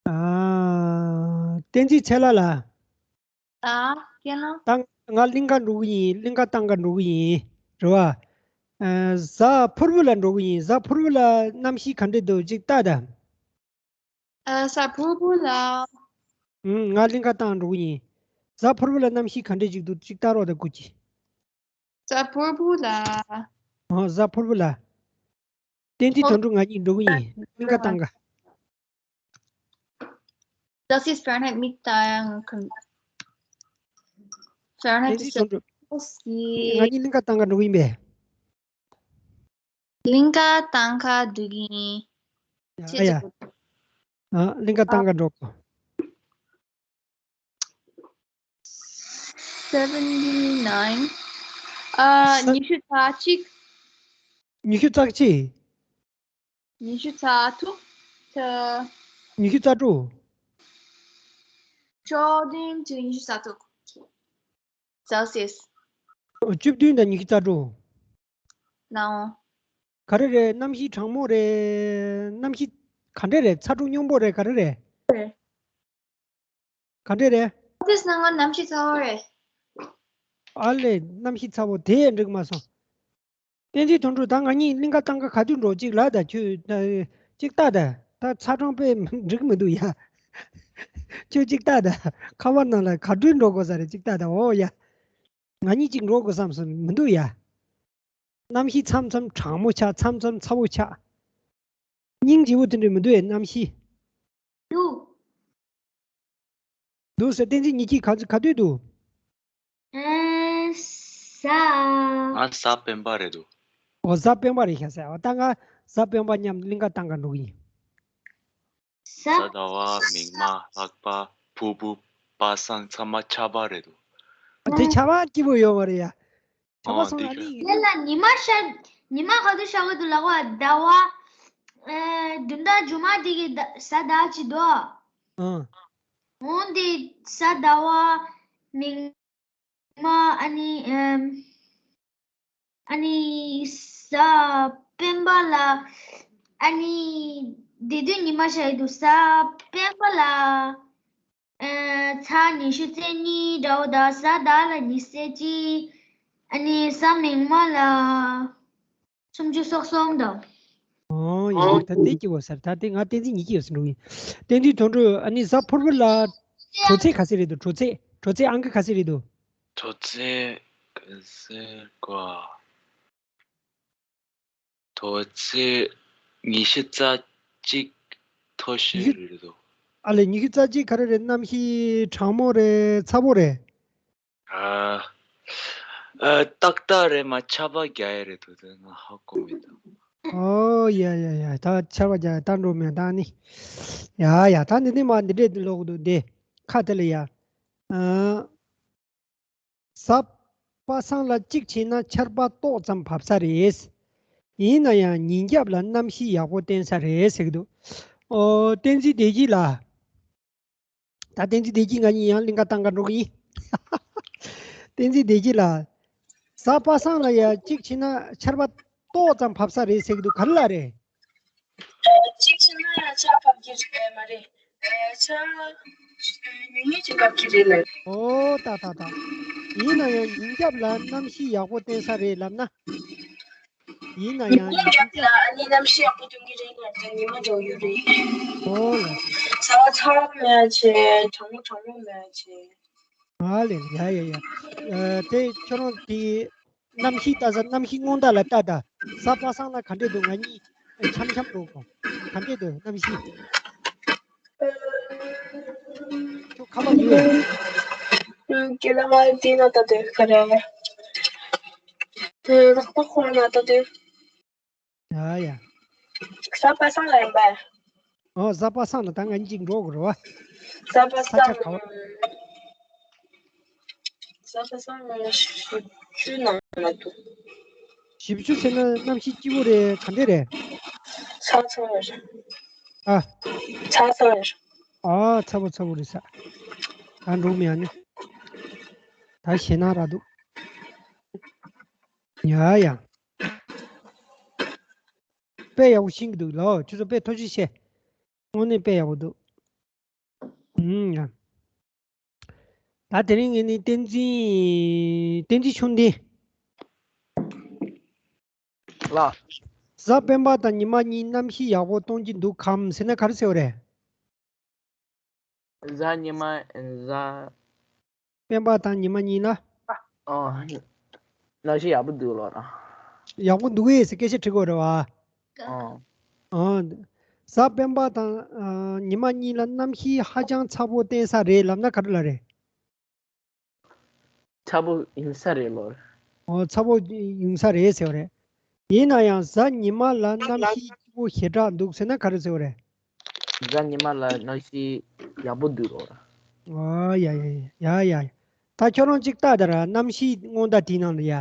ཨ། བསྟན་འཛིན་ཚེ་ལྷ་ལགས། ད་ཁྱེད་རང་། ད་ང་གླིང་ཁ་འགྲོ་གི་ཡིན། གླིང་ཁ་བཏང་ག་འགྲོ་གི་ཡིན། རེད་བ། ཨ། གཟའ་ཕུར་བུ་ལ་འགྲོ་གི་ཡིན། གཟའ་ཕུར་བུ་ལ་གནམ་གཤིས་ག་འདྲས་འདུག་ཅིག་ལྟ་ད། ཨ། གཟའ་ཕུར་བུ་ལ། ཨུམ། ང་གླིང་ཁ་བཏང་འགྲོ་གི་ཡིན། གཟའ་ཕུར་བུ་ལ་གནམ་གཤིས་ག་འདྲས་ཅིག་འདུག་ཅིག་ལྟ་རོགས་ད་སྐུ་མཁྱེན། གཟའ་ཕུར་བུ་ལ། ཨོ་གཟའ་ཕུར་བུ་ལ། བསྟན་འཛིན་དོན་གྲུབ་ང་གཉིས་འགྲོ་གི་ཡིན། གླིང་ག་བཏང་ག Celsius Fahrenheit མི་ལྟ་ཡང་ཁུམ། Fahrenheit བསྟན་འཛིན་དོན་གྲུབ། ང་གཉིས་གླིང་ག་བཏང་ག་འགྲོ་གི་ཡིན་པས། གླིང་ག་བཏང་ག་འགྲོ་གི་ཡིན། ཡ་ཡ། ཨ་གླིང་ག་བཏང་ག་འགྲོ་གོ། Seventy nine. ཨ་ཉི་ཤུ་རྩ་གཅིག་ཉི་ཤུ་རྩ་གཅིག་ཉི་ཤུ་རྩ་དྲུག་ཉི་ཤུ་རྩ་དྲུག་བཅུ་བདུན་དང་ཉི་ཤུ་རྩ་དྲུག Celsius. བཅུ་བདུན་དང་ཉི་ཤུ་རྩ་དྲུག་ནའོ། ག་རེ་རེད། གནམ་གཤིས་གྲང་མོ་རེད། གནམ་གཤིས་ག་འདྲས་རེད། ཚ་དྲོད་སྙོམས་པོ་རེད། ག་རེ་རེད། རེད། ག་འདྲས་རེད། ཨོ་ཕིས་ནང་ང་གནམ་གཤིས་ཚ་བོ་རེད། ཨ་ལས་གནམ་གཤིས་ཚ་བོ་དེ་འགྲིག་མ་སོང་། བསྟན་འཛིན་དོན་གྲུབ། ད་ང་གཉིས་གླིང་ག་བཏང་ག་ག་དུས་འགྲོ། གཅིག་ལབ་ད་ཁྱོད། ད་གཅིག་ལྟ་ད། ད་ཚ་གྲང་དཔེ་འགྲིག་མི་འདུག་ཡ། ཁྱོད་གཅིག་ལྟ་ད། ཁ་པར་ནང་ལ་ག་དུས་འགྲོ་དགོས་ས་རེད། གཅིག་ལྟ་ད། འོ་ཡ། ང་གཉིས་གཅིག་འགྲོ་དགོས་བསམ་སོང་མི་འདུག་ཡ། གནམ་གཤིས་མཚམས་མཚམས་གྲང་མོ་ཆགས། མཚམས་མཚམས་ཚ་བོ་ཆགས། སྙིང་རྗེ་བོ་དེ་འདྲ་མི་འདུག་ཨེ། གནམ་གཤིས། འདུག་འདུག་ཟེར། བསྟན་འཛིན་ཉིད་ཀྱིས་ག་ག་དུས་འདུག་ཨེ། གཟའ། ང་གཟའ་སྤེན་པ་རེད་འདུག་ཨོ་གཟའ་སྤེན་པ་རེད་ཤག་ཟེར། ཨོ་ད་ང་གཟའ་སྤེན་པ་མཉམ་གླིང་ག་བཏང་ག་འགྲོ་གི་ཡིན། གཟའ། གཟའ་ཟླ་བ། མིག་དམར། ལྷག་པ། ཕུར་བུ། པ་སངས། ཚང་མ་ཆར་པ་རེད་འདུག་དེ་ཆར་པ་སྐྱིད་པོ་ཡོད་མ་རེད་ཡ། ཆར་པ་སོང་ཨ་ནི། དེ་ལ་ཉི་མ་ཤར། ཉི་མ་ག་དུས་ཤར་གི་འདུག་ལབ་གོ། ཟླ་བ། ཨེ། བདུན་ཟླ་མཇུག་མ་དེ་གི་ཟླ། གཟའ་ཟླ་གཅིག་འདུག་ཨ། འོན་ཏེ་གཟའ་ཟླ་བ། མིག་དམར། ཨ་ནི། ཨེམ། ཨ་ནི་གཟའ་སྤེན་པ་ལ། ཨ་ནི་དེ་དུས་ཉི་མ་ཤར་གི་འདུག་གཟའ་སྤེན་པ་ལ། ཨེ། ཚེས་ཉི་ཤུ་རྩ་གཉིས་འདྲ་བོ་དང་། གཟའ་ཟླ་ལ་ཉི་ཤུ་རྩ་གཅིག་ཨ་ནི་གཟའ་མིག་དམར་ལ་སུམ་ཅུ་སོ་གསུམ་དང་། ཨོ་ཡ་ཡ། ད་དེ་སྐྱིད་པོ་ཟེར། ད་དེ་ང་བསྟན་འཛིན་ཉིད་ཀྱིས་ཡོད་ཟེར་འགྲོ་གི་ཡིན། བསྟན་འཛིན་དོན་གྲུབ། ཨ་ནི་གཟའ་ཕུར་བུ་ལ་དྲོ་ཚིགས་ག་ཚོད་རེད་འདུག་དྲོ་ཚིགས། དྲོ་ཚིགས་ཨང་ཀི་ག་ཚོད་རེད་འདུག་དྲོ་ཚིགས་ག་ཚོད་གོ་དྲོ་ཚིགས་ཉི་ཤུ་རྩ་གཅིག་ཐོ་ཤི་རེད་འདུག་ཨ་ལས་ཉི་ཤུ་རྩ་གཅིག་ག་རེ་རེད། གནམ་གཤིས་གྲང་མོ་རེད། ཚ་བོ་རེད། ཨ། ཨ། ཏག་ཏག་རེད་མ། ཆར་པ་རྒྱག་ཡ་རེད་འདུག་དེ་ང་ཧ་གོ་མི་འདུག་ཨོ་ཡ་ཡ་ཡ། ད་ཆར་པ་རྒྱག་ཡ་ད་འགྲོ་མེད་ད་ནི། ཡ་ཡ། ད་འདི་ནི་མ་འདི་འདྲས་ལོག་འདུག་དེ་ཁ་དེ་ལ་ཡ། ཨ། གཟའ་པ་སངས་ལ་གཅིག་ཕྱིན་ན་ཆར་པ་ཏོག་ཙམ་བབས་ས་རེད། ཡིན་ན་ཡང་ཉིན་རྒྱབ་ལ་གནམ་གཤིས་ཡག་པོ་བསྟན་ས་རེད་ཟེར་གི་འདུག་ཨོ་བསྟན་འཛིན་བདེ་སྐྱིད་ལགས། ད་བསྟན་འཛིན་བདེ་སྐྱིད་ང་གཉིས་ཡང་གླིང་ག་བཏང་ག་འགྲོ་གི་ཡིན། བསྟན་འཛིན་བདེ་སྐྱིད་ལགས། གཟའ་པ་སངས་ལ་ཡ་གཅིག་ཕྱིན་ན་ཆར་པ་ཏོག་ཙམ་བབས་ས་རེད་ཟེར་གི་འདུག་ག་རེ་ལ་རེད། གཅིག་ཕྱིན་ན་ཆར་བབས་ཀྱི་རེད་མ་རེད། ཆར་ཉུང་ཉུང་ཅིག་བབས་ཀྱི་རེད་ལ། ཨོ་ད་ད་ད། ཡིན་ན་ཡང་ཉིན་རྒྱབ་ལ་གནམ་གཤིས་ཡག་པོ་བསྟན་ས་རེད་ལབ་ན། ཡིན་ན་ཡང་ཉིན་རྒྱབ་ལ་ཨ་ནི་གནམ་གཤིས་ཡག་པོ་སྟོན་གྱི་རེད་ལབ་ན་ཉི་མ་འགྲོ་ཡོད་རེད། ཨོ་ལ། ཚ་བ་ཚ་བ་མེད་བྱས། གྲང་མོ་གྲང་མོ་མེད་བྱས། ཨ་ལས། ཡ་ཡ་ཡ། ཨ་དེ་ཁྱོད་རང་དེ་གནམ་གཤིས་ལྟ་ས། གནམ་གཤིས་སྔོན་བརྡ་ལ་ལྟ་ད། གཟའ་པ་སངས་ལ་ག་འདྲས་འདུག་ང་གཉིས་འཆམ་འཆམ་འགྲོ་གོ། ག་འདྲས་འདུག་གནམ་གཤིས། ཁྱོད་ཁ་པར་ཡོད། ཨུ། ཁྱེད་ལ་མ་དེ་ན་ལྟ་དུས་ག་རེ། ཨུ། ལག་པ་འཁོར་ན་ལྟ་དུས། ཡ་ཡ། གཟའ་པ་སངས་ལ་ཡིན་པས། ཨོ་གཟའ་པ་སངས་ལ་ད་ང་གཉིས་འགྲོ་དགོས་རེད་བ། གཟའ་པ་ས་ཆ་སངས་ག་བ། གཟའ་པ་སངས་ལ་བཞི་བཅུ་ནང་ལ་འདུག་བཞི་བཅུ་ཟེར་ན་གནམ་གཤིས་སྐྱིད་པོ་རེད། ག་འདྲས་རེད། ཚ་ཚ་བོ་རེད། ཨ། ཚ་ཚ་བོ་རེད། ཨ་ཚ་པོ་ཚ་པོ་རེད་ས། ད་འགྲོ་མི་ཡ་ནི། ད་ཞེད་སྣང་རག་འདུག་ཡ་ཡ། དཔེ་ཡག་པོ་ཤེས་ཀྱི་འདུག་ལོ། ཁྱོད་ཚོ་དཔེ་ཐུགས་རྗེ་ཆེ། དངོས་གནས་དཔེ་ཡག་པོ་འདུག་ཨུམ་ཡ། ད་དེ་རིང་ངས་ནི་བསྟན་འཛིན། བསྟན་འཛིན་ཆུང་འདི། ལགས། གཟའ་སྤེན་པ་དང་ཉི་མ་གཉིས་གནམ་གཤིས་ཡག་པོ་གཏོང་གི་འདུག་གམ་ཟེར་ན་ག་རེ་ཟེར་བ་རེད། གཟའ་ཉི་མ། གཟའ། སྤེན་པ་དང་ཉི་མ་གཉིས་ལ། ཨོ། གནམ་གཤིས་ཡག་པོ་འདུག་ལོ་ར། ཡག་པོ་འདུག་ཨེ་ཟེར་སྐད་ཆ་དྲི་དགོས་རེད་བ། ཨ། ཨ། གཟའ་སྤེན་པ་དང་ཨ། ཉི་མ་གཉིས་ལ་གནམ་གཤིས་ཧ་ཅང་ཚ་པོ་བསྟན་ས་རེད་ལབ་ན་ག་རེ་ལབ་རེད། ཚ་པོ་ཡིན་ས་རེད་ལོ། ཨོ། ཚ་པོ་ཡིན་ས་རེད་ཟེར་བ་རེད། ཡིན་ན་ཡང་གཟའ་ཉི་མ་ལ་གནམ་གཤིས་སྐྱིད་པོ་ཞེ་དྲག་འདུག་ཟེར་ན་ག་རེ་ཟེར་བ་རེད། གཟའ་ཉི་མ་ལ་གནམ་གཤིས་ཡག་པོ་འདུག་ལོ། ཨོ། ཡ་ཡ་ཡ་ཡ་ཡ། ད་ཁྱོད་རང་གཅིག་ལྟ་དང་ར། གནམ་གཤིས་སྔོན་བརྡ་དེའི་ནང་ལ་ཡ།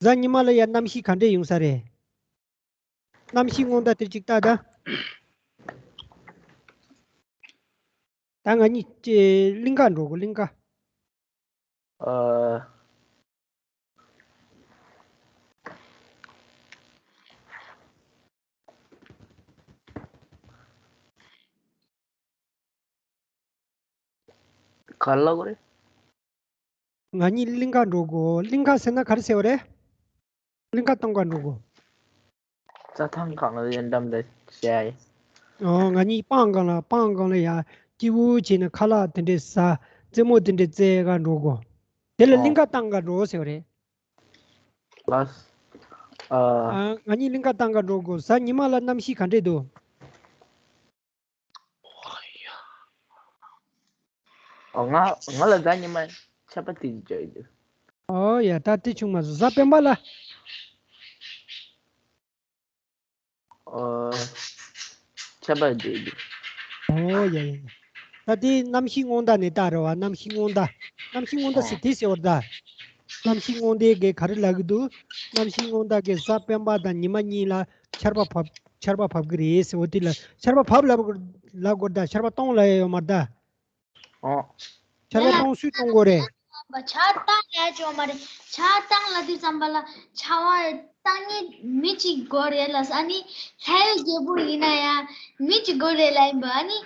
གཟའ་ཉི་མ་ལ་ཡ་གནམ་གཤིས་ག་འདྲས་ཡོང་ས་རེད། གནམ་གཤིས་སྔོན་བརྡ་དེ་གཅིག་ལྟ་དང་། ད་ང་གཉིས་ཀྱི་གླིང་ག་འགྲོ་དགོས། གླིང་ག། ཨ། ག་རེ་ལབ་དགོས་རེད། ང་གཉིས་གླིང་ག་འགྲོ་དགོས། གླིང་ག་ཟེར་ན་ག་རེ་ཟེར་བ་རེད། གླིང་ག་གཏོང་ག་འགྲོ་དགོས། རྩྭ་ཐང་སྒང་ལ་ཡར་འགྲམ་དུ་བྱས་ཡིན། ཨོ། ང་གཉིས་སྤང་སྒང་ལ། སྤང་སྒང་ལ་ཡར་སྐྱིད་པོ་བྱས་ནས་ཁ་ལག་དེ་འདྲས་ཟ། རྩེད་མོ་དེ་འདྲས་རྩེ་ག་འགྲོ་དགོས། དེ་ལ་ཨོ། གླིང་ག་གཏོང་ག་འགྲོ་ཟེར་བ་རེད། ལགས། ཨ། ཨ། ང་གཉིས་གླིང་ག་གཏོང་ག་འགྲོ་དགོས། གཟའ་ཉི་མ་ལ་གནམ་གཤིས་ག་འདྲས་འདུག་ཨོ། ང་ང་ལ་གཟའ་ཉི་མ་ཆར་པ་ཏིག་ཙམ་རྒྱག་གི་འདུག་ཨོ་ཡ། ད་དེ་བྱུང་མ་སོང་། གཟའ་སྤེན་པ་ལ། ཨོ། ཆར་པ་རྒྱག་གི་འདུག་ཨོ་ཡ་ཡ་ཡ། ད་དེ་གནམ་གཤིས་སྔོན་བརྡ་ནས་ལྟ་རེད་བ། གནམ་གཤིས་སྔོན་བརྡ། གནམ་གཤིས་སྔོན་བརྡ་ཟེར་དེ་ཟེར་བ་རེད་ད། གནམ་གཤིས་སྔོན་བརྡའི་གི་ག་རེ་ལབ་གི་འདུག་གནམ་གཤིས་སྔོན་བརྡ་གི་གཟའ་སྤེན་པ་དང་ཉི་མ་གཉིས་ལ་ཆར་པ་བབས། ཆར་པ་བབས་གི་རེད་ཟེར་བ་དེ་ལ། ཆར་པ་བབས་ལབ་དགོས། ལབ་དགོས་རེད་ད། ཆར་པ་གཏོང་ལབ་ཡ་ཡོད་མ་རེད་ད། ཨོ། ཆར་པ་གཏོང་སུས་གཏོང་དགོས་རེད། ཆར་བཏང་ཡ་ཅོ་མ་རེད། ཆར་བཏང་ལབ་དུས་ཙམ་པ་ལ་ཆར་པ་བཏང་མཁན་མི་གཅིག་དགོས་རེད་ལབ་སོང་། ཨ་ནི་ལྷ་ཡུལ་རྒྱལ་པོ་ཡིན་ན་ཡང་མི་གཅིག་དགོས་རེད་ལབ་ཡིན་པ། ཨ་ནི་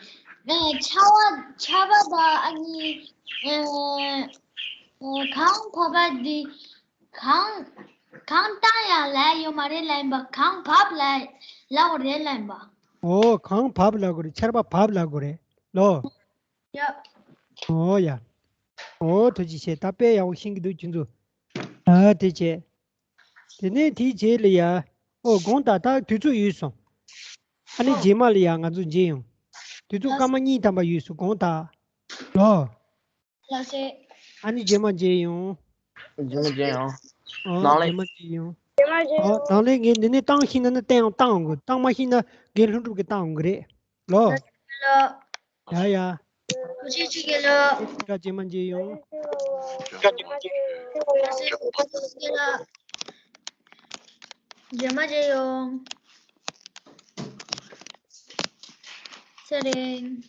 ཆར་པ་ཆར་པ་དང་ཨ་ནི་གངས་བབས་པ་འདི། གངས་གངས་བཏང་ཡ་ལབ་ཡོད་མ་རེད་ལབ་ཡིན་པ། གངས་བབས་ལབ་ལབ་དགོས་རེད་ལབ་ཡིན་པ། ཨོ། གངས་བབས་ལབ་དགོས་རེད། ཆར་པ་བབས་ལབ་དགོས་རེད་ལོ། ཡ། ཨོ་ཡ། ཨོ། ཐུགས་རྗེ་ཆེ། ད་དཔེ་ཡག་པོ་ཤེས་ཀྱི་འདུག་ཁྱོད་ཚོ། ཨ། དེ་བྱས། དེ་ནས་དེའི་རྗེས་ལ་ཡ། ཨོ། དགོངས་དག། ད་དུས་ཚོད་ཡོལ་སོང་། ཨ་ནི་རྗེས་མ་ལ་ཡ་ང་ཚོ་མཇལ་ཡོང་། དུས་ཚོད་སྐར་མ་གཉིས་ཐམ་པ་ཡོལ་སོང་། དགོངས་དག་ལོ། ལགས་སེ། ཨ་ནི་རྗེས་མ་མཇལ་ཡོང་། རྗེས་མ་མཇལ་ཡོང་། ཨོ། ནང་ལས། རྗེས་མ་མཇལ་ཡོང་། རྗེས་མ་མཇལ་ཨོ། ཡོང་། ནང་ལས་ངས་འདི་ནས་བཏང་ཤེས་ན་ན་བཏང་ཡང་བཏང་དགོས། བཏང་མ་ཤེས་ན་རྒན་ལྷུན་གྲུབ་ཀྱིས་བཏང་ཡོང་གི་རེད་ལོ། ལགས་སེ། ཡ་ཡ། ཐུགས་རྗེ་ཆེ་རྒན་ལགས། ད་རྗེས་མ་མཇལ་ཡོང་། ལགས་སེ། ཐུགས་རྗེ་ཆེ་རྒན་ལགས། རྗེས་མ་མཇལ་ཡོང་། ཚེ་རིང་།